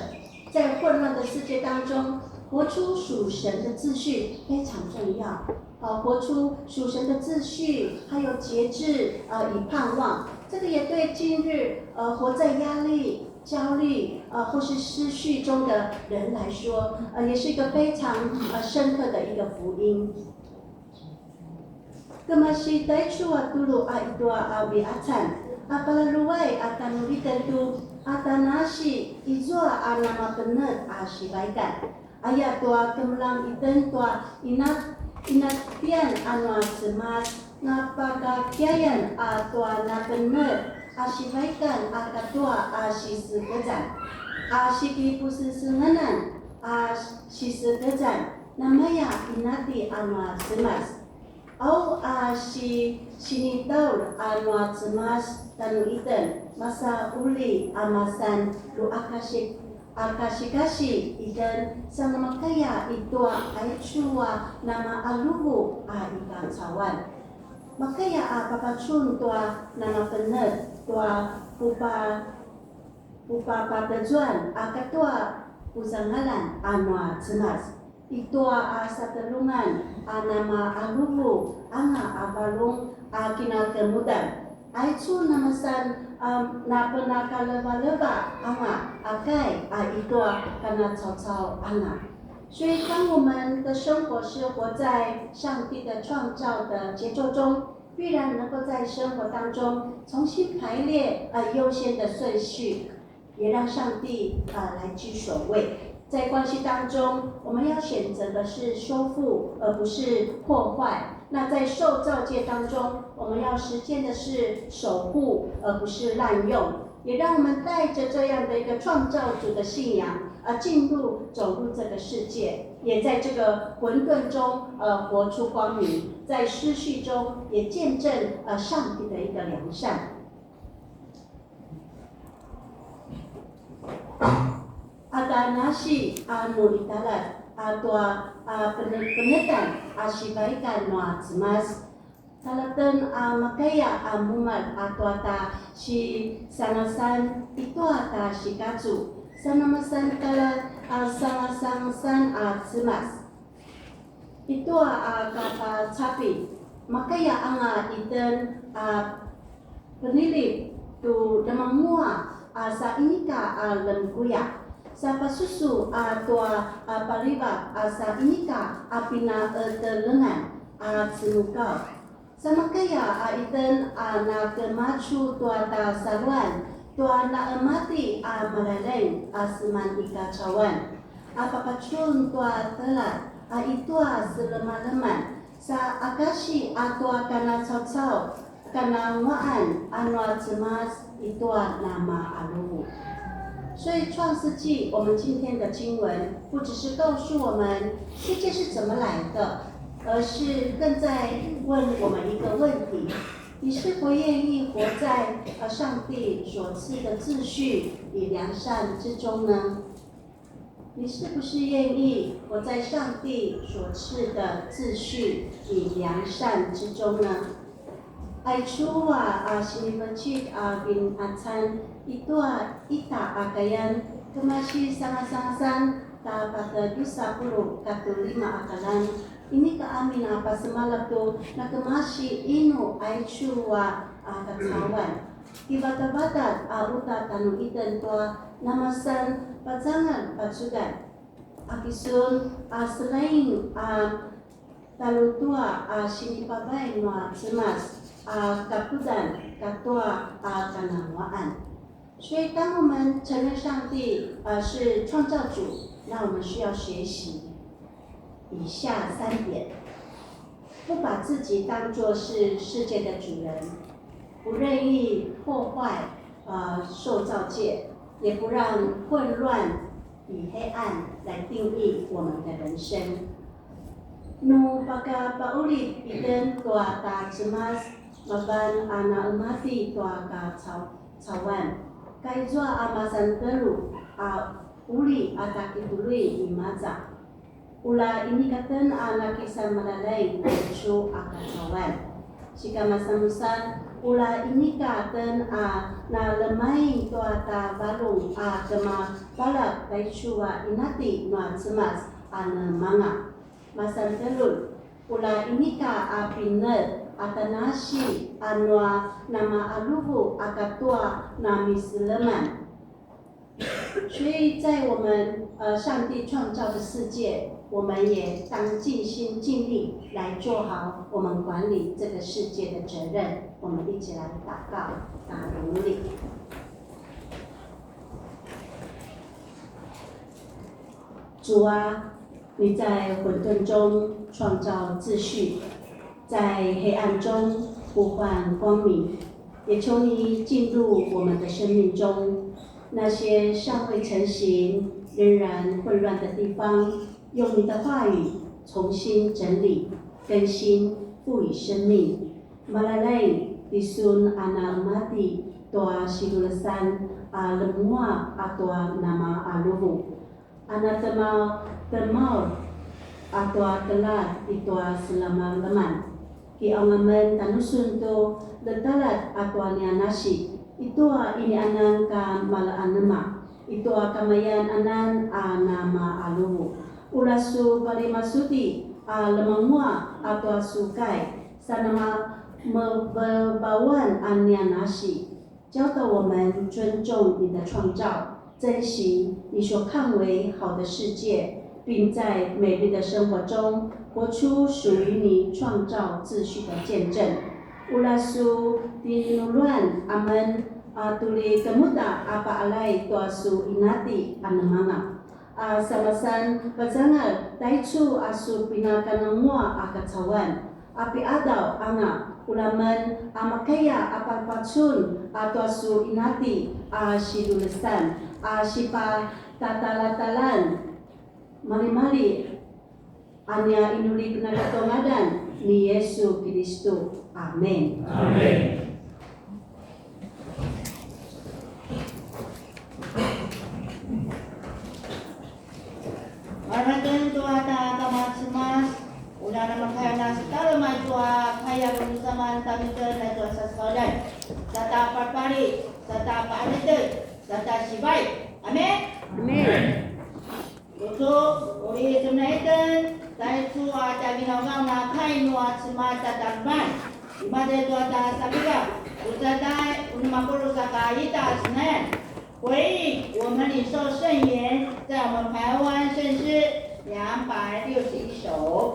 在混乱的世界当中，活出属神的秩序非常重要。呃，活出属神的秩序，还有节制，呃，与盼望，这个也对今日，呃，活在压力、焦虑，呃，或是失序中的人来说，呃，也是一个非常，呃，深刻的一个福音。 Kemasi taicu a tulu a i tua a vi'acan, a palaluay a tjanuitjen tu, a tja nasi izua a namapenetj a sivaikan. Ayatua kemeljang itjen tua ina-, inatjan a nua Cemas, napakakiayan a tua napenetj a sivaikan a katua a sisekezan, a sikipusesenganan a sisekezan, namaya inati a nua Cemas. Au a si-, sinitaul a nua Cemas tjanuitjen, masa uli a masan lu akasi-, akasikasi itjen, sa namakaya i tua aicu a namaaluvu a i kacauan. Makaya a papacun tua namapenetj tua pupa-, pupapatezuan a katua puzangalan a nua Cemas. I tua a satelungan a namaaluvu anga a varung a kinakemudan. Aicu namasan, um, napenakalevaleva anga a kai a i tua kanacaucau anga. 所以，当我们的生活是活在上帝的创造的节奏中，必然能够在生活当中重新排列，呃，优先的顺序，也让上帝，呃，来居首位。在关系当中，我们要选择的是修复，而不是破坏。那在受造界当中，我们要实践的是守护，而不是滥用。也让我们带着这样的一个创造主的信仰，呃，进入，走入这个世界，也在这个混沌中，呃，活出光明，在失序中也见证，呃，上帝的一个良善。 A tja nasi a nu i taladj, a tua, a pene-, penetan a sivaikan nua Cemas. Talaten a makaya a mumalj a tua tja sisangasan i tua tja sikacu. Sa namasan taladj a sangasangasan a Cemas. I tua a kapacapi, makaya anga itjen a penilip tu lemangua a sa inika a lemkuya. Sa pasusu a tua a palivat a sa inika a pinaetelengan a cemukaw. Sa makaya a itjen a nakemacu tua tja saluan, tua naemati a malaleng a seman i kacauan, a papacun tua teljar a i tua selemaleman, sa akasi a tua kanacaucau, kananguaqan a nua Cemas i tua namaaluvu. 所以创世纪，我们今天的经文不只是告诉我们世界是怎么来的，而是更在问我们一个问题：你是否愿意活在，呃，上帝所赐的秩序与良善之中呢？ 你是不是愿意活在上帝所赐的秩序与良善之中呢？Aicu a sinivecik a vinqacan i tua ita a kayan, kemasi sangasangasan ta pata drusa puluq katua lima a kalan, inika amin a pasemalaw tu nakemasi inu aicu a kacauan. Kivatavatat a uta tjanuitjen tua namasan pazangal pacugan. A kisun a selaing a talutua a sinipavay nua Cemas a kakudan katua a kananguaqan. 所以，当我们承认上帝，呃，是创造主，那我们需要学习以下三点：不把自己当作是世界的主人，不愿意破坏，呃，受造界，也不让混乱与黑暗来定义我们的人生。Nu pakapaqulid itjen tua tja Cemas, mavan a na emati tua kacau-, cauan. Kaizua a masan tjelu a uri a tja kitului imaza. Ula inika tjen a nakisan malalay aicu a kacauan. Sikamasanmusalj, Ula inika aken a na lemaing tua ta varung a kemapalak taicu a inati nua Cemas a nemanga. Masan tjelulj, ula inika a pinel a tanasi a nua namaaluvu a katua na miseleman. 所以在我们，呃，上帝创造的世界，我们也当尽心尽力来做好我们管理这个世界的责任。我们一起来祷告，啊，努力。主啊，你在混沌中创造秩序，在黑暗中呼唤光明，也求你进入我们的生命中，那些尚未成型、仍然混乱的地方，用你的话语重新整理、更新、赋予生命。Malalay tisun a na emati tua silulesan a lemua a tua namaaluvu. A na temautemaul a tua teljar i tua selemaleman. Kiqaung amen tanusun tu letalat a tua nia nasi, i tua inianan ka maleanema, i tua kamayan anan a namaaluvu. Ula su valimasuti a lemangua a tua su kai, sa namamevevawan a nia nasi. 教导我们尊重你的创造，珍惜你所看为好的世界，并在每日的生活中活出属于你创造秩序的见证。Ula su tinuluan amen a tuli kemuda a paalay tua su inati a nemanga. A samasan pazangal taicu a su pinakanangua a kacauan, a piadaw anga ulamen a makaya a papacun a tua su inati a silulesan a sipatatalataljan. Malimali a nia inuli na katua ngadan ni Yesu Kiristu. Amen. Amen. Marateng tua ta Kama Cemas, ula namakaya na setalemay tua kaya penusaman tamiten na tua sasekauljan, sata parpari, sata paanetek, sata sivay. Amen. Amen. Tucu, uri semenaiten, taicu a tja vinavang na kai nua Cemas ta taleman. Imaza i tua ta sapiga, tucu a tja unem a puluq saka ita a senayan. 回应我们领受圣言，在我们排湾圣诗两百六十一首。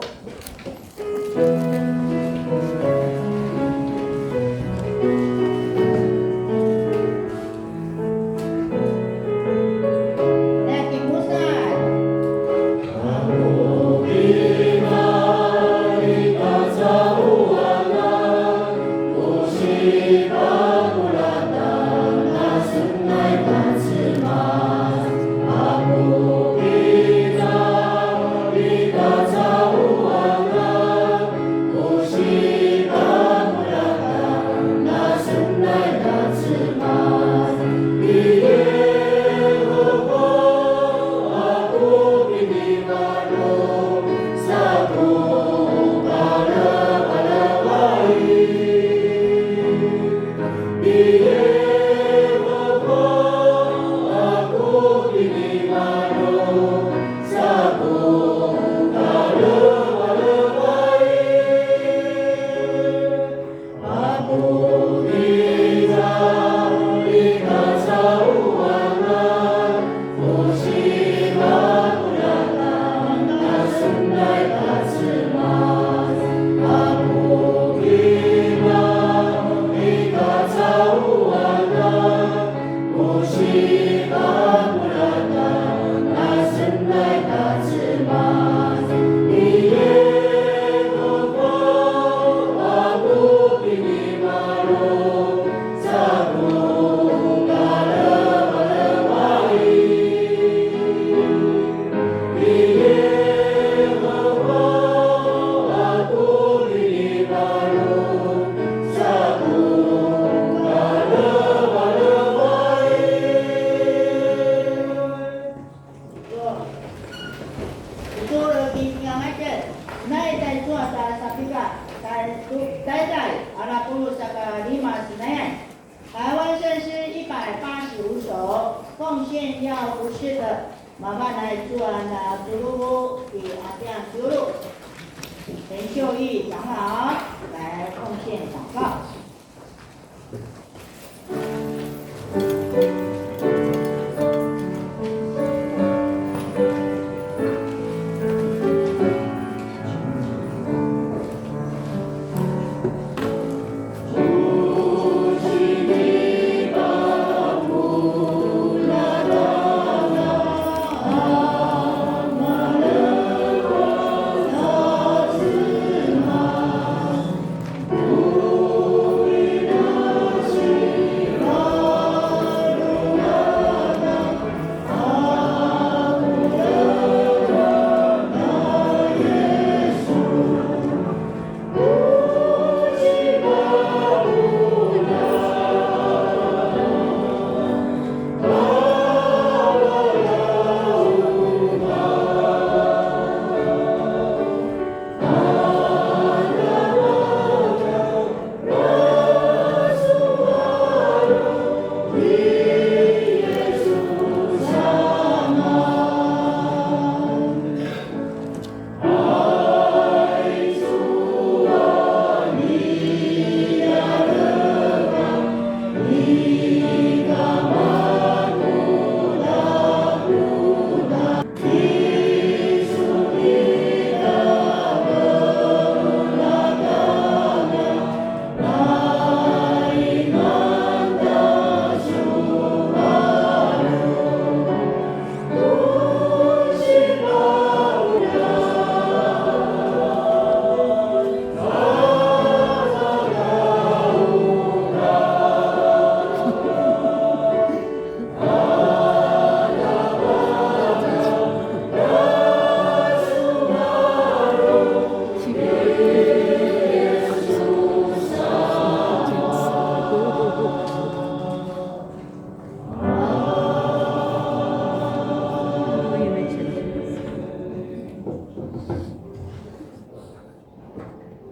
Mavan aicu a na tuluvu i Apiang Tulu, 陈秀玉长老来奉献祷告。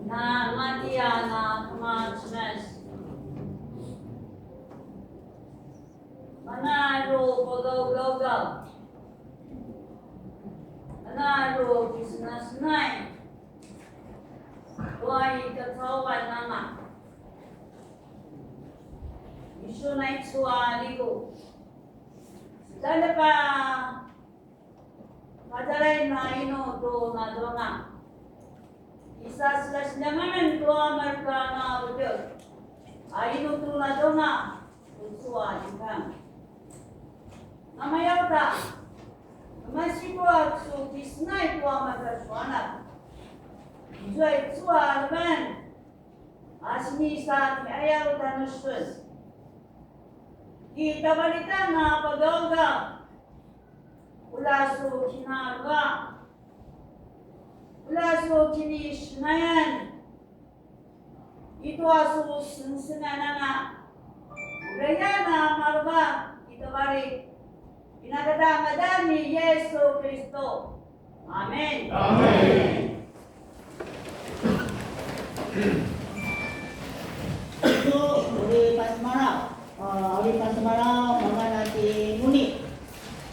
Na matia na kemacemas. Mana ru pagaugaugaw. Mana ru kisenasenai. Tua i kacauan anga. Isu naicu a ligu. Sedadapa Pazalain a inu tu nazuanga. Isa silasilangaren tua marka na ucel. A inu tu nazuanga, tucu a ikan. Namaya uta, kemasi tua su kisenai tua marka suanak. Izua i tua leman, a sinisa kiayau tanusun. Kitavalitan a pagawgaw. Ula su kinalua. Ula su kinisenayan. Itua su sengsengan anga. Ulayan a maruba i tavali. Pinakata ngadan ni Yesu Kristo. Amin. Amin. Itu uri pasemalaw. Uh, uri pasemalaw, mavan a ti Muni.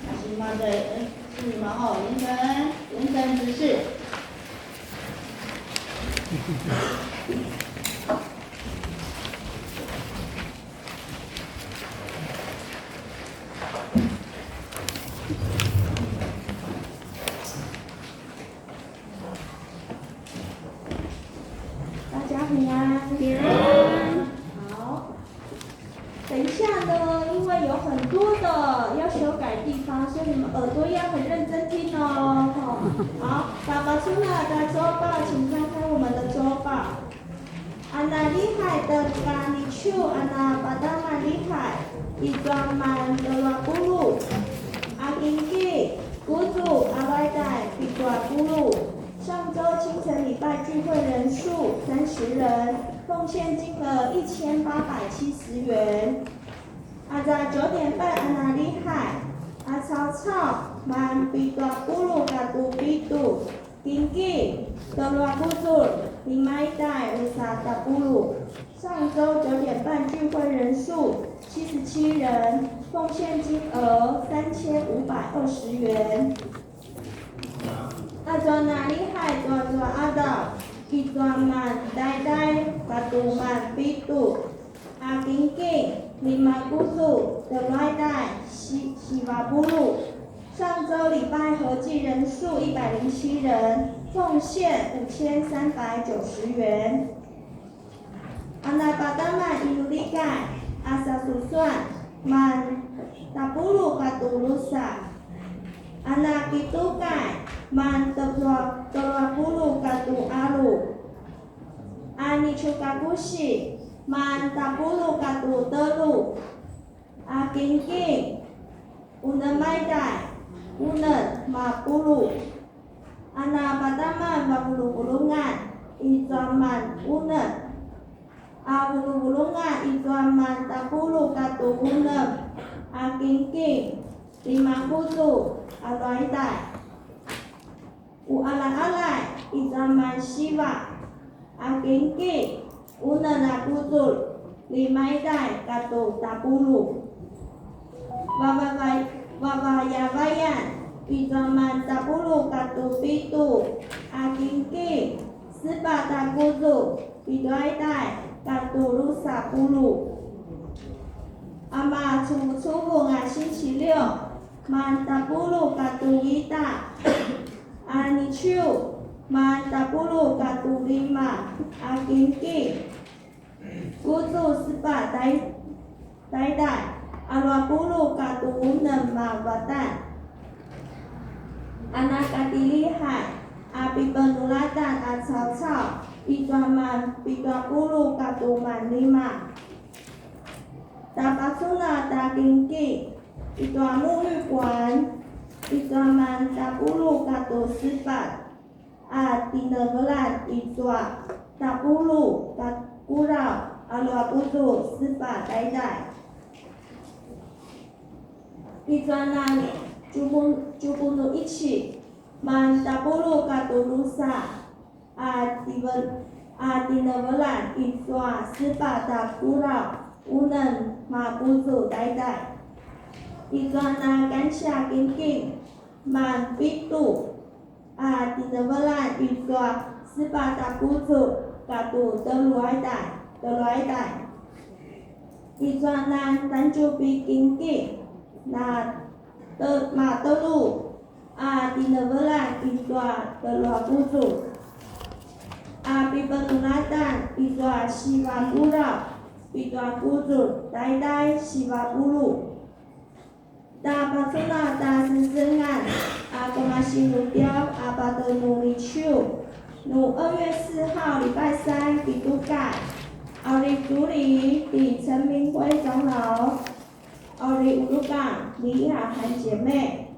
Masi maza, eh, sini maho, 林晨, 林晨执事. 大家平安。平安。好。等一下呢，因为有很多的要修改的地方，所以你们耳朵要很认真听哦。吼。好，打把出来的周报，请翻开我们的周报。 A na lihay ta ka nicu a na padama lihay i tua man tjelu a puluq. A kinki, kuzu a vaiday pitua puluq. 上周清晨礼拜聚会人数三十人，奉献金额一千八百七十元。Aza 九点半 a na lihay, a caucau man pitua puluq katu pitju. Kinki, tolua kuzulj, lima iday, usa tapulu. 上周九点半聚会人数七十七人，奉献金额三千五百二十元。Azua na lihay tuazua qadaw, izua man taytay katu man pitu. A kinki, lima kuzulj, tolua iday, si-, siva pulu. 上周礼拜合计人数一百零七人，奉献五千三百九十元。A na pataman inulikay a sasusuan, man tapulu katu drusa. A na kitukay, man tolua-, tolua pulu katu alu. A nicukakusi, man tapulu katu telu. A kinki, unem a iday, unem mapulu. A na pataman vavuluvulungan, izua man unem. A vuluvulungan, izua man tapulu katu unem. A kinki, lima kuzulj, alu a iday. Uqaljaqaljay, izua man siva. A kinki, unem a kuzulj, lima iday katu tapulu. Vavavay-, vavayavayan, izua man tapulu katu pitu. A kinki, sepatj a kuzulj, pitu a iday katu drusa pulu. A macuvucuvung a 星期六, man tapulu katu ita. A niciu, man tapulu katu lima. A kinki, kuzulj sepatj tay-, tayday, alu a pulu katu unem a vatan. A na katilihay a pipenulatan a caucau, izua man pitu a pulu katu man lima. Tapacunah ta kinki, izua 沐浴館, izua man tapulu katu sepatj, a tinevelan izua tapulu kakuraw, alu a kuzulj sepatj tayday. Izua nan tjubu-, tjubunuici, man tapulu katu drusa, a tivel-, a tinevelan izua sepatj a kuraw, unem a kuzulj tayday. Izua nan kancia kinki, man pitu, a tinevelan izua sepatj a kuzulj katu telu a iday, telu a iday. Izua nan tangtjupi kinki, na te-, matelu, a tinevelan izua telu a kuzulj. A pipenulatan izua siva kuraw, pitu a kuzulj, tayday siva pulu. Tapacunah ta sengsengan a kemasi nu tiaw a patje nu niciu, nu 二月四号 礼拜三 kitukay, a uri Culi ti 陈明辉长老, a uri Ulukang 李雅涵姐妹,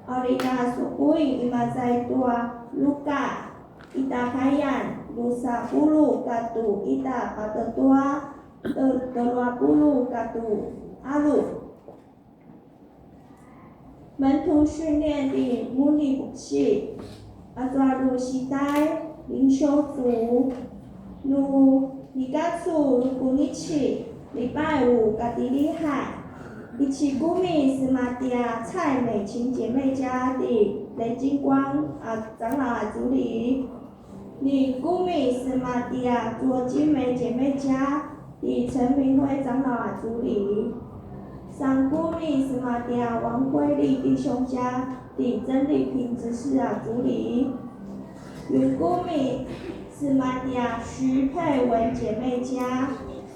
a uri na sukuin imaza i tua Luka, ita kayan, drusa pulu katu ita patje tua, te-, telu a pulu katu alu. 门徒训练 ti Muni Buksi, azua nu sitai 灵修组, nu nikacu nu kunici, 礼拜五 katilihay, i ci kumi sematja 蔡美琴姐妹家 ti 雷金光 a 长老 a Culi. Ni kumi sematja 左金梅姐妹家 ti 陈明辉长老 a Culi. San kumi sematja 王慧丽弟兄家 ti 曾丽萍执事 a Culi. Yun kumi sematja 徐佩文姐妹家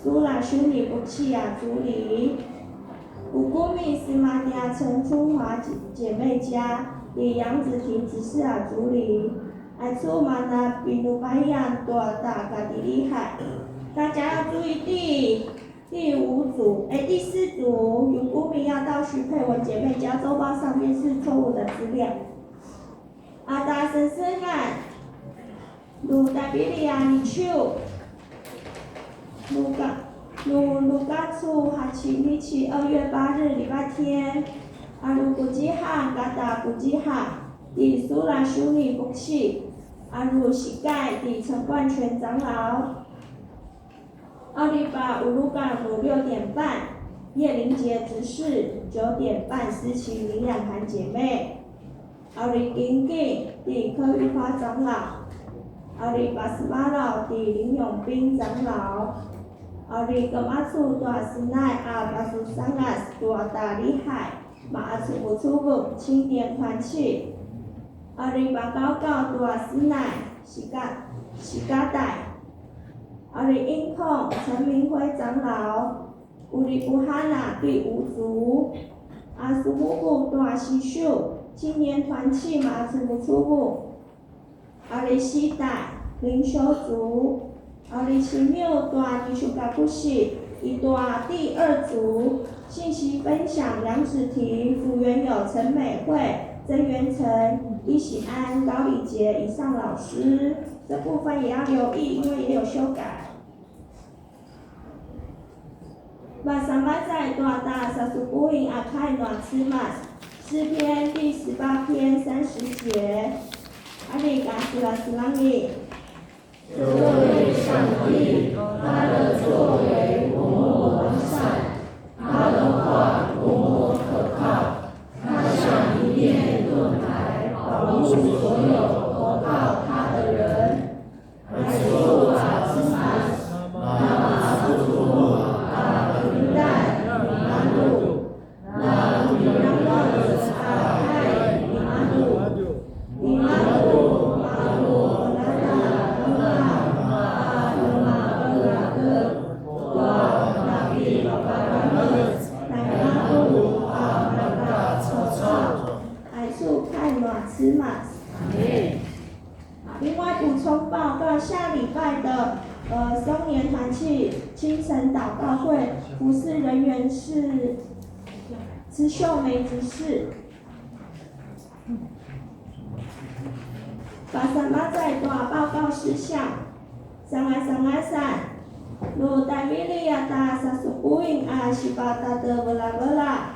Sula Shuni Buksi a Culi. Ku kumi sematja 陈春华姐妹家 ti 杨子婷执事 a Culi. Aicu mana pinupayan tua ta katilihay. 大家要注意第，第五组，哎，第四组，有公民要到徐佩文姐妹家，周报上面是错误的资料。A ta sengsengan, nu tapili a niciu, nu ka, nu, nu kacu hacinici 二月八日 礼拜天, a nu kucihan kata kucihan, ti Sula Shuni Buksi. a uri sikai ti 陈冠全长老. A uri paulukan nu 六点半，叶玲杰执事，九点半司琴林雅涵姐妹。A uri kinkin ti 柯玉花长老。A uri pasemalaw ti 林永斌长老。A uri kemacu tua senai a pasusangas tua tja lihai, maqacuvucuvung 青年团契。A uri pakaukaw tua senai, sika-, sikatai. A uri 音控 陈明辉长老。Uri puhana ti 吴族。A sumupu tua sisiu, 青年团契 maqacuvucuvung. A uri sitai, 灵修组。A uri cemiyu tua nisukakusi i tua 第二组，信息分享杨子婷、福源友、陈美惠、曾元成、伊喜安、高以杰以上老师。这部分也要留意，因为也有修改。 Masanmazay tua tja sasupuin a kai nua Cemas, 诗篇第十八篇三十节。Amin, ka selaselangi. 这位上帝，他的作为多么完善，他的话多么可靠，他像一面盾牌，保护所有投靠他的人。 Aicu kai nua Cemas. Amin. 另外补充报告，下礼拜的，呃，松年团契清晨祷告会服事人员是池秀梅执事。Pasanmazay tua 报告事项。Sangasangasan, nu tjaivili a tja sasupuin a sipatatevelavela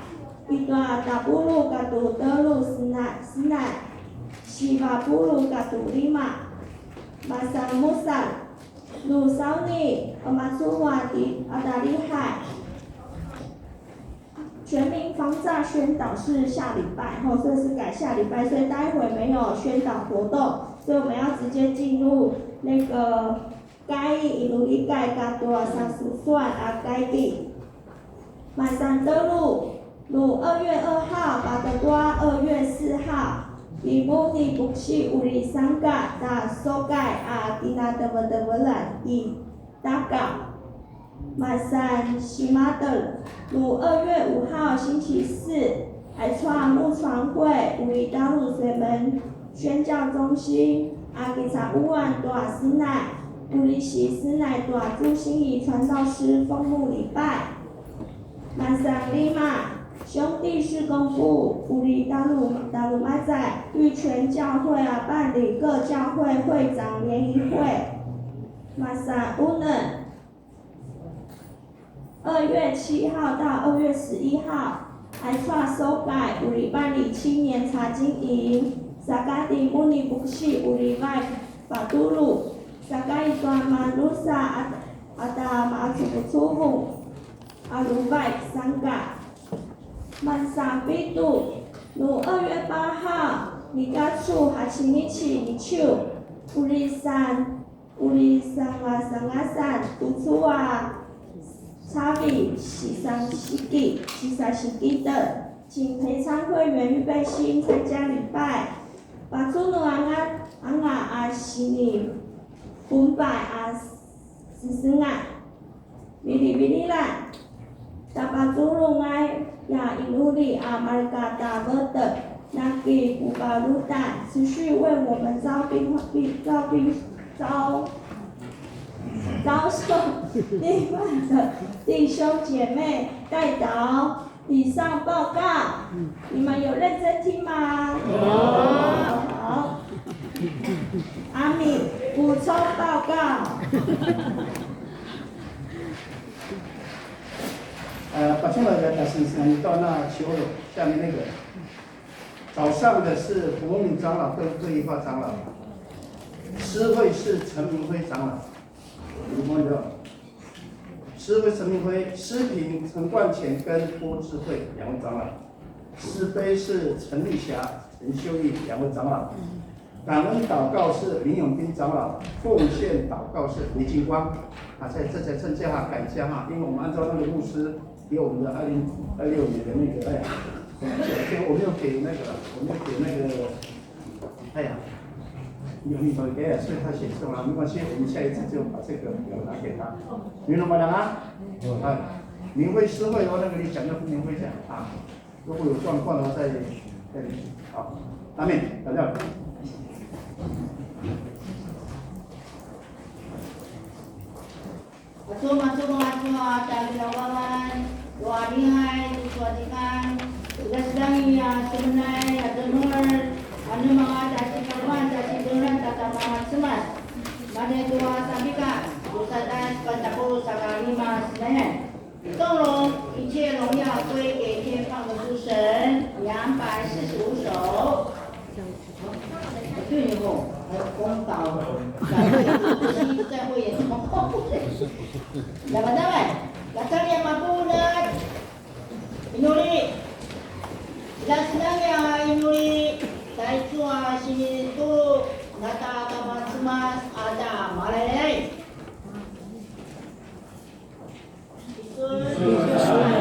i tua tapuluq katua tjelu sena-, senai, sivapuluq katua lima. Masanmusalj, nu sauni, emacuvung a tja lihai. 全民防诈宣导是下礼拜，吼，所以是改下礼拜，所以待会没有宣导活动，所以我们要直接进入那个 Kai i lulikai katua sasusuan a kaiti. Masan tjelu, nu 二月二号 patje tua 二月四号, timun ni Puksi uri sangka ta sokai a kinatevetevelan i Takau. Masan simatel, nu 二月五号 星期四, aicu a 牧传会 uri talu 水门宣教中心, a kicaquan tua senai, uri sisenai tua 朱心怡传道师封牧礼拜. Masan lima, 兄弟事工部 uri talu, talu mazay, 玉泉教会 a 办理各教会会长联谊会. Masan unem, 二月七号到二月十一号, aicu a sokai uri 办理青年查经营, saka timun ni Puksi uri vaik patjulu, saka i tua madrusa a, a tja maqacuvucuvung a uri vaik sangka. Masan pitu, nu 二月八号, ni Kacu Hacinici ni Ciu, uri san uri sangasangasan tucu a cavilj sisasiki, sisasiki tjen, 请陪餐会员预备心参加礼拜. Pacunu anga, anga a sini pumpai a sisengan. Vilivililan. Tapacurung a ya inuli a mareka tja vetjek, naki pupalutan, 持续为我们招兵，招兵，招，招送另外的弟兄姐妹代祷。以上报告，你们有认真听吗？有。好。阿米，补充报告。 呃，把出来的，但是你到那求了，下面那个，早上的是彭文敏长老跟各一发长老。司会是陈明辉长老，明光长老。司会陈明辉，司平陈冠乾跟郭智慧两位长老，司杯是陈丽霞、陈秀义两位长老。感恩祷告是林永斌长老，奉献祷告是李进光。啊，在这才趁这哈感谢哈，因为我们按照那个牧师给我们的二零二六年的那个，哎呀，我没有给那个，我没有给那个 哎呀，有你们给，所以他写错了，没关系，我们下一次就把这个表拿给他。明白吗？啊，明慧师会哦，那个你讲的不明慧讲啊，如果有状况的话再再联系。好，阿妹，大家。 Macuma, macuma, macuma, tjaljiljawalan, tua lihai, tucu a zikang, ulja sedang ia semenai, a zemel, anu manga tjaci kaluan, tjaci beran, tata manga cemas. Mane tua sabika, usadan sepatapuluq saka lima senayan. 众荣，一切荣耀归给天上的父神。两百四十五首。 对吼，还有公道，再会也怎么后悔？Djavadjavay, lacaliya mapuljat, inuli, lasenanga inuli, taicu a sinitulu, nata kamacemas a tja malaylay. Amen.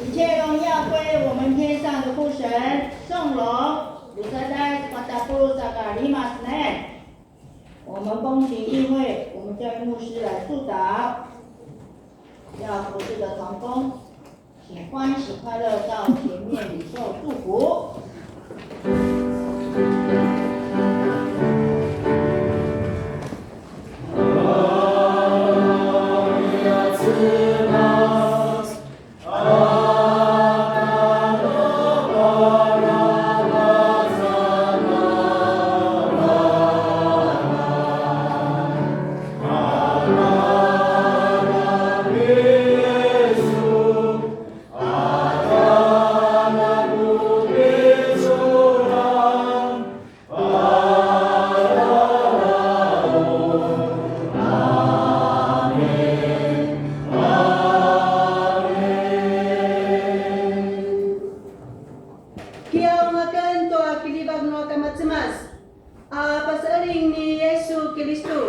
一切荣耀归我们天上的父神。 Songlong, lusaday sepatapuluq saka lima senayan. 我们恭请议会，我们教育牧师来祝祷，要服侍的同工，请欢喜快乐到前面领受祝福。Kiaung aken tua kiljivak nua Kamacemas, a paseqeljing ni Yesu Kilistu,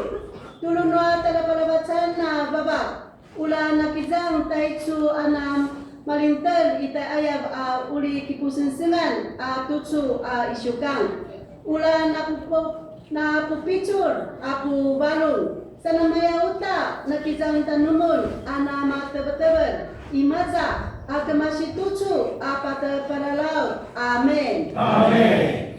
tulu nua tjaljapalavacan a vavak, ula nakizang taicu a na malintel i tjaiqayav a uri kipusengsengan a tucu a isiukang. Ula napupu-, napupicul a puvarung, sa namaya uta nakizang tanumun a namatevetevel imaza a kemasi tucu a patje pararaw. Amen. Amen.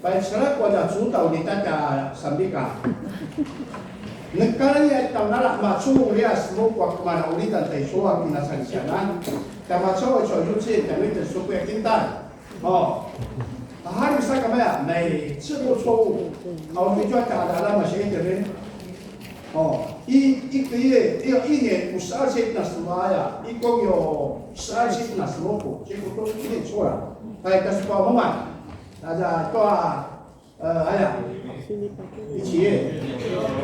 Pai ceraku a tja cudau ni tatja sambika. Nekani a tjaunala macun uri a semupu a kemana ulidan ta icu a kinasalisianan. Tja macau a icu a yuci, tja miten supu a kintan. O. Hari sa kamaya, mai cebu cou. Au ni jua tja adala masih itu ni. O. I, i kiri, i, i ni, usaha sih nas maya. I kong yo, usaha sih nas loko. Cik itu ni cora. Pai tas pa mama. Ada tua, eh, aya. 一起耶。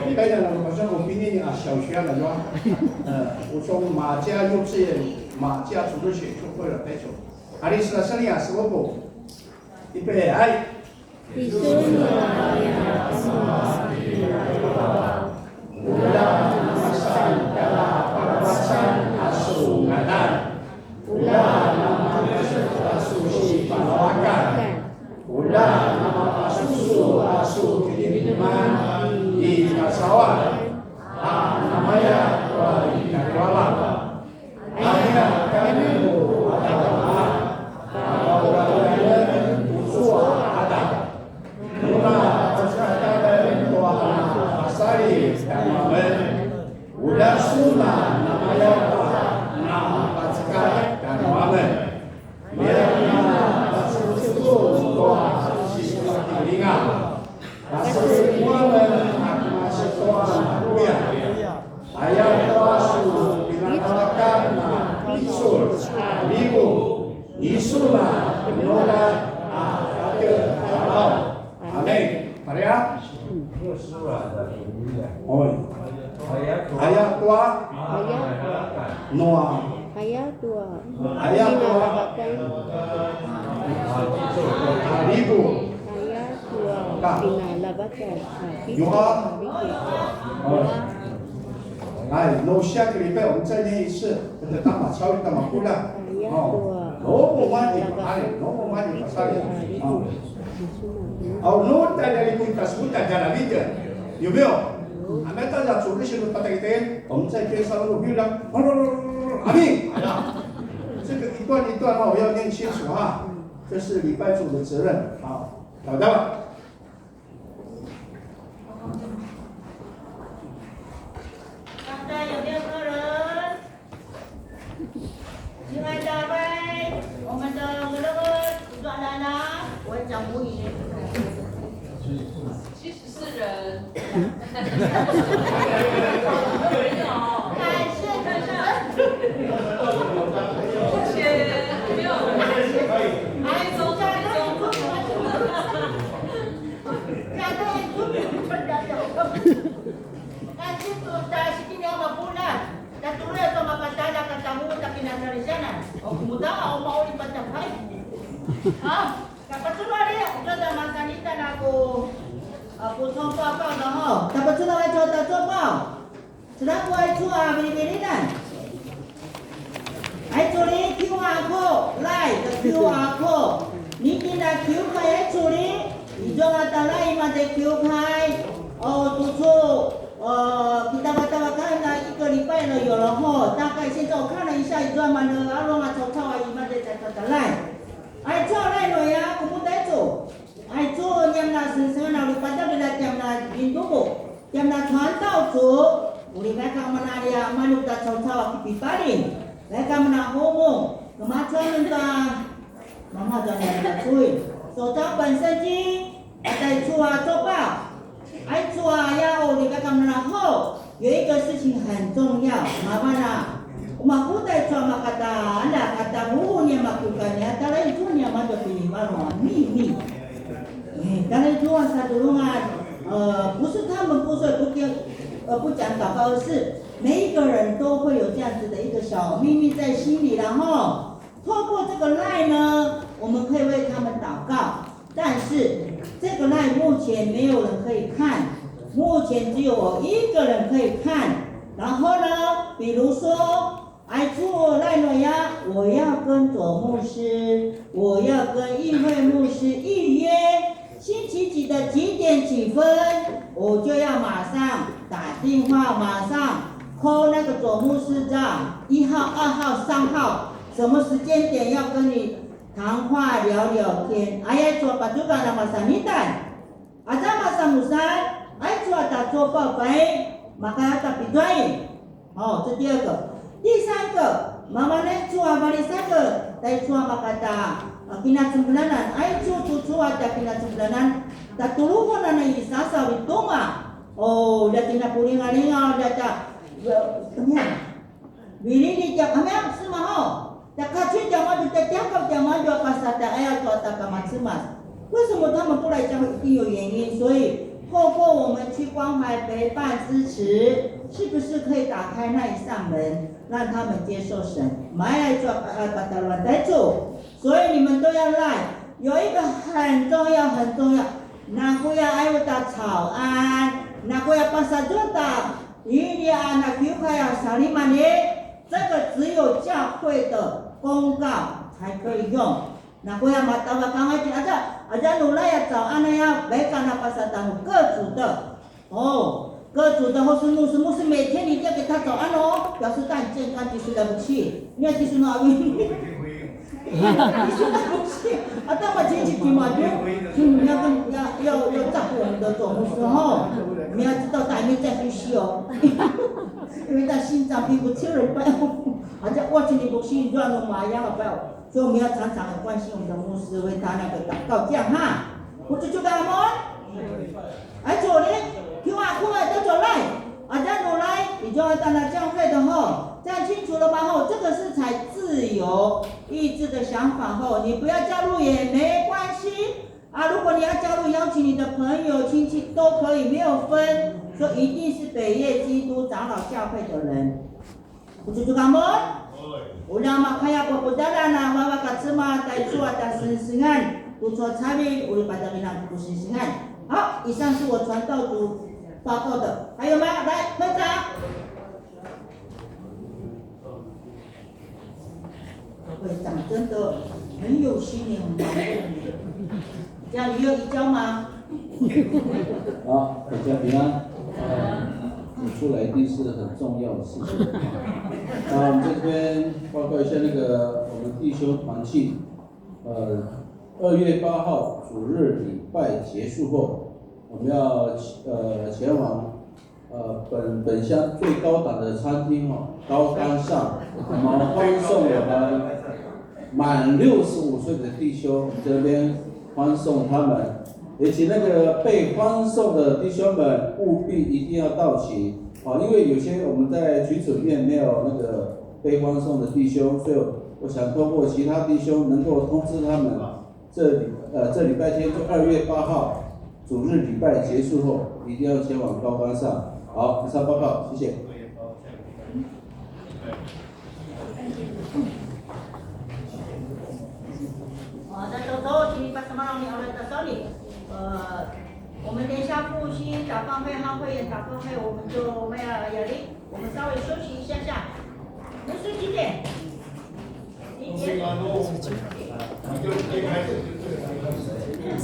你看一下，我好像我比你啊小学了，是吧？呃，我从马家幼稚园，马家从这学就会了，太久。Hari sa sani a semupu. Ipe, hai. Tisun a ula namasan tjara palawacan a su ngadan. Ula namasan a su sipalawakan. Ula namapasusu a su kiniman i kasawan. A namaya tua i kakualan. Aya kanu adama, a pagawalayan tucu a adam. Nuna pacakatan tua pasali tanuamen. Ula suna namaya tua na pacakatan tanuamen. Mayanga pasusu tua sisulakilinga. Pasemuamen a kemacetoan a kuya. Aya tua su pinadalakan a picul a ligu. Isu na penuda a kakel a law. Amen. Pareha? Oi. Aya tua. Aya. Nua. Aya tua. Aya tua. Pinalavakan. Ligu. Aya tua. Ka. Pinalavakan. Yoha. Oi. 哎，no 下个礼拜我们再念一次，跟着打马超一打马步的。哦，no 我们也不怕，no 我们也不怕。哦。 Au nu tja ljalikun ta suta tja lavitja. 有没有？Amin. 这个一段一段哦，要念清楚哈，这是礼拜主的责任。好，找到了。 刚才有没有客人？亲爱的，喂，我们的哥哥，我讲母语。七十四人。感谢主持人。谢谢，没有。哎，中间，中间。 Kasi tu ta sikini a mapuljat, ta tuluy a tu mapatjala kata mu ta kinasalisianan. O kemuda a umauli patjapay. Ha? Tapacunali, uza ta masanita na ku, a, ku congko a kau na ho. Tapacunali a cua ta cua pau. Selaku aicu a vilivililjan. Aicu li Q R code, Line, Q R code. Niki na Q kai aicu li, izua ta Line mate Q kai. O, tucu, o, kita katawa kan na 一个礼拜了有了吼，大概现在我看了一下，izua mana a long a caucau a i mate ta ta Line. Aicu a Line no ya, kemuda aicu. Aicu niam na sengsengan a lupataw la tiam na vindubu. Tiam na 传道组, uri vaik amen a lia manu ta caucau a kipipaling, vaik amen a homung, kemacuan ta mamacuan a nacui. 首章本圣经, ata aicu a coba, aicu a ya uri vaik amen a ho, 有一个事情很重要, mavan a, umakuda aicu a makata, anda kata muhu nia makuka nia, tala aicu nia matu pinipalu a 秘密. 哎，当然，如果是这种啊，呃，不是他们不说不给，呃，不讲祷告，而是每一个人都会有这样子的一个小秘密在心里，然后透过这个 Line 呢，我们可以为他们祷告，但是这个 Line 目前没有人可以看，目前只有我一个人可以看。然后呢，比如说， Aicu Line 呀，我要跟左牧师，我要跟议会牧师预约，星期几的几点几分，我就要马上打电话，马上 call 那个左牧师长，一号、二号、三号，什么时间点要跟你谈话聊聊天, aya aicu a pazua a masan itan. Aza masan musalj, aicu a tacupapay, maka tapitjuai. O, 这第二个。第三个, mavan aicu a valisaked, taicu a makata, a, kinacemelanan, aicu tucu a tja kinacemelanan, tatuluhun a na i sasaw i tuma. O, lja tinapulingalingaw, lja tja, lja, 怎么样? Vilini tja kamiang sema ho. Tja kacu tiamadju, tja tiakaw tiamadju a pasa tja aya tua tja kamacemas. 为什么他们不来教会？一定有原因。所以透过我们去关怀、陪伴、支持，是不是可以打开那一扇门，让他们接受神？Maya aicu a pataluan taicu. 所以你们都要来。有一个很重要、很重要，nakuya ayu ta 早安, nakuya pasazuta, ini a nakiukaya salimani, 这个只有教会的公告才可以用。Nakuya matavakanga ti aza, aza nulaya 早安 aya, baika na pasatanu 各组的。哦，各组的或是牧师，牧师每天你一定要给他早安哦，表示他很健康，其实了不起。你要其实那，其实了不起，啊，干嘛亲戚体嘛，就，就你要跟，要，要，要照顾我们的总牧师哦，你要知道他还没在呼吸哦，因为他心脏病不吃了，不要，好像我今天不信，乱了嘛，一样了，不要。 所以我们要常常的关心我们的牧师，为他那个祷告，这样哈。我就就跟他们，哎，主你，给我哭了，都走来，啊，这样走来，你就要到那教会的吼，这样清楚了吗？吼，这个是采自由意志的想法吼，你不要加入也没关系啊。如果你要加入，邀请你的朋友、亲戚都可以，没有分，说一定是北叶基督长老教会的人。 Ucucu kamun? Ula makaya papudalan a vavak a Cemas taicu a tja sengsengan, tucu a cavilj, uri padavinang ku sengsengan. 好，以上是我传道组报告的。还有吗？来，科长。科长真的很有心，很忙碌。 这样你有移交吗？好，大家平安。呃，我出来一定是很重要的事情。啊，我们这边报告一下那个我们弟兄团契。呃，二月八号主日礼拜结束后，我们要，呃，前往 呃，本，本乡最高档的餐厅哦，高干上，我们欢送我们满六十五岁的弟兄，这边欢送他们，而且那个被欢送的弟兄们务必一定要到齐，哦，因为有些我们在群组里面没有那个被欢送的弟兄，所以我想透过其他弟兄能够通知他们， 这礼，呃，这礼拜天就二月八号，主日礼拜结束后，一定要前往高干上。好，以上报告，谢谢。好，那到时候请你把什么让你เอาไว้到手里。呃，我们等一下复兴祷告会和会员祷告会，我们就没有压力。 我们稍微休息一下下。牧师几点？几点？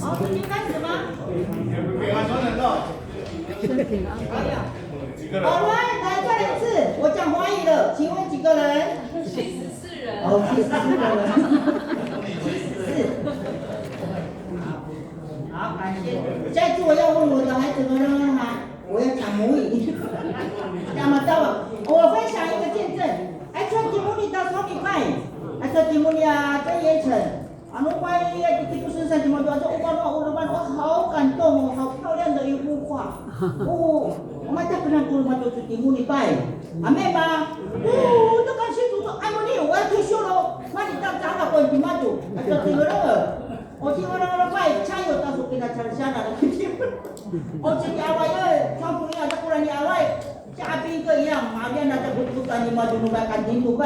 哦，已经开始吗？哎呀，好，来，来，再来一次，我讲华语了，请问几个人？七十四人。哦，七十四个人。七十四。好，感谢。下一次我要问我的孩子们，让他 我要讲母语。那么到了，我分享一个见证。Aicu a timun i ta sawni pai. Aicu a timun i a Zheng Yechen. Anu pai a titipusen sa timun tua, uman, uman, 我好感动哦，好漂亮的一幅画。哦，我们在跟他读嘛，就是 timun i pai. 阿妹吗？哦，都感谢主说，哎，我，我要退休了，那你到长老馆去嘛，就，那就这个了。我听我那个pai，加油，到时候给他唱下来了。 哦，这个阿外耶，传福音啊，这不然你阿外，嘉宾哥一样，马上那个不不管你们就明白感情不够。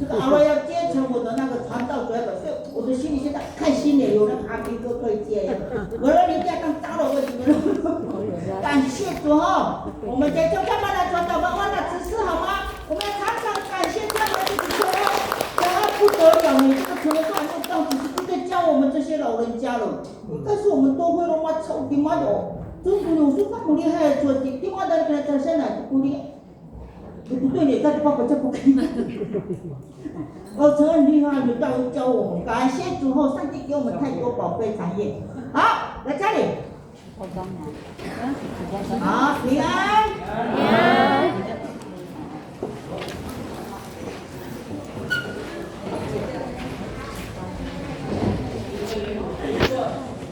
这个阿外要接成我的那个传道者了，所以我的心里现在开心的，有那个阿兵哥可以接。我说你这样当长老，我怎么了？感谢主哈，我们在这干嘛来传道？我忘了指示好吗？我们要常常感谢这样的主持人，然后不得了，你这个成了传道，只是不再教我们这些老人家了。 但是我们都会了吗？操你妈的哦！真的，我说那么厉害，做的，另外的人才现在不厉害，不对呢，他的爸爸就不可以。哦，陈很厉上主教育教我们，感谢主后上帝给我们太多宝贵产业。好，来家里。好，平安。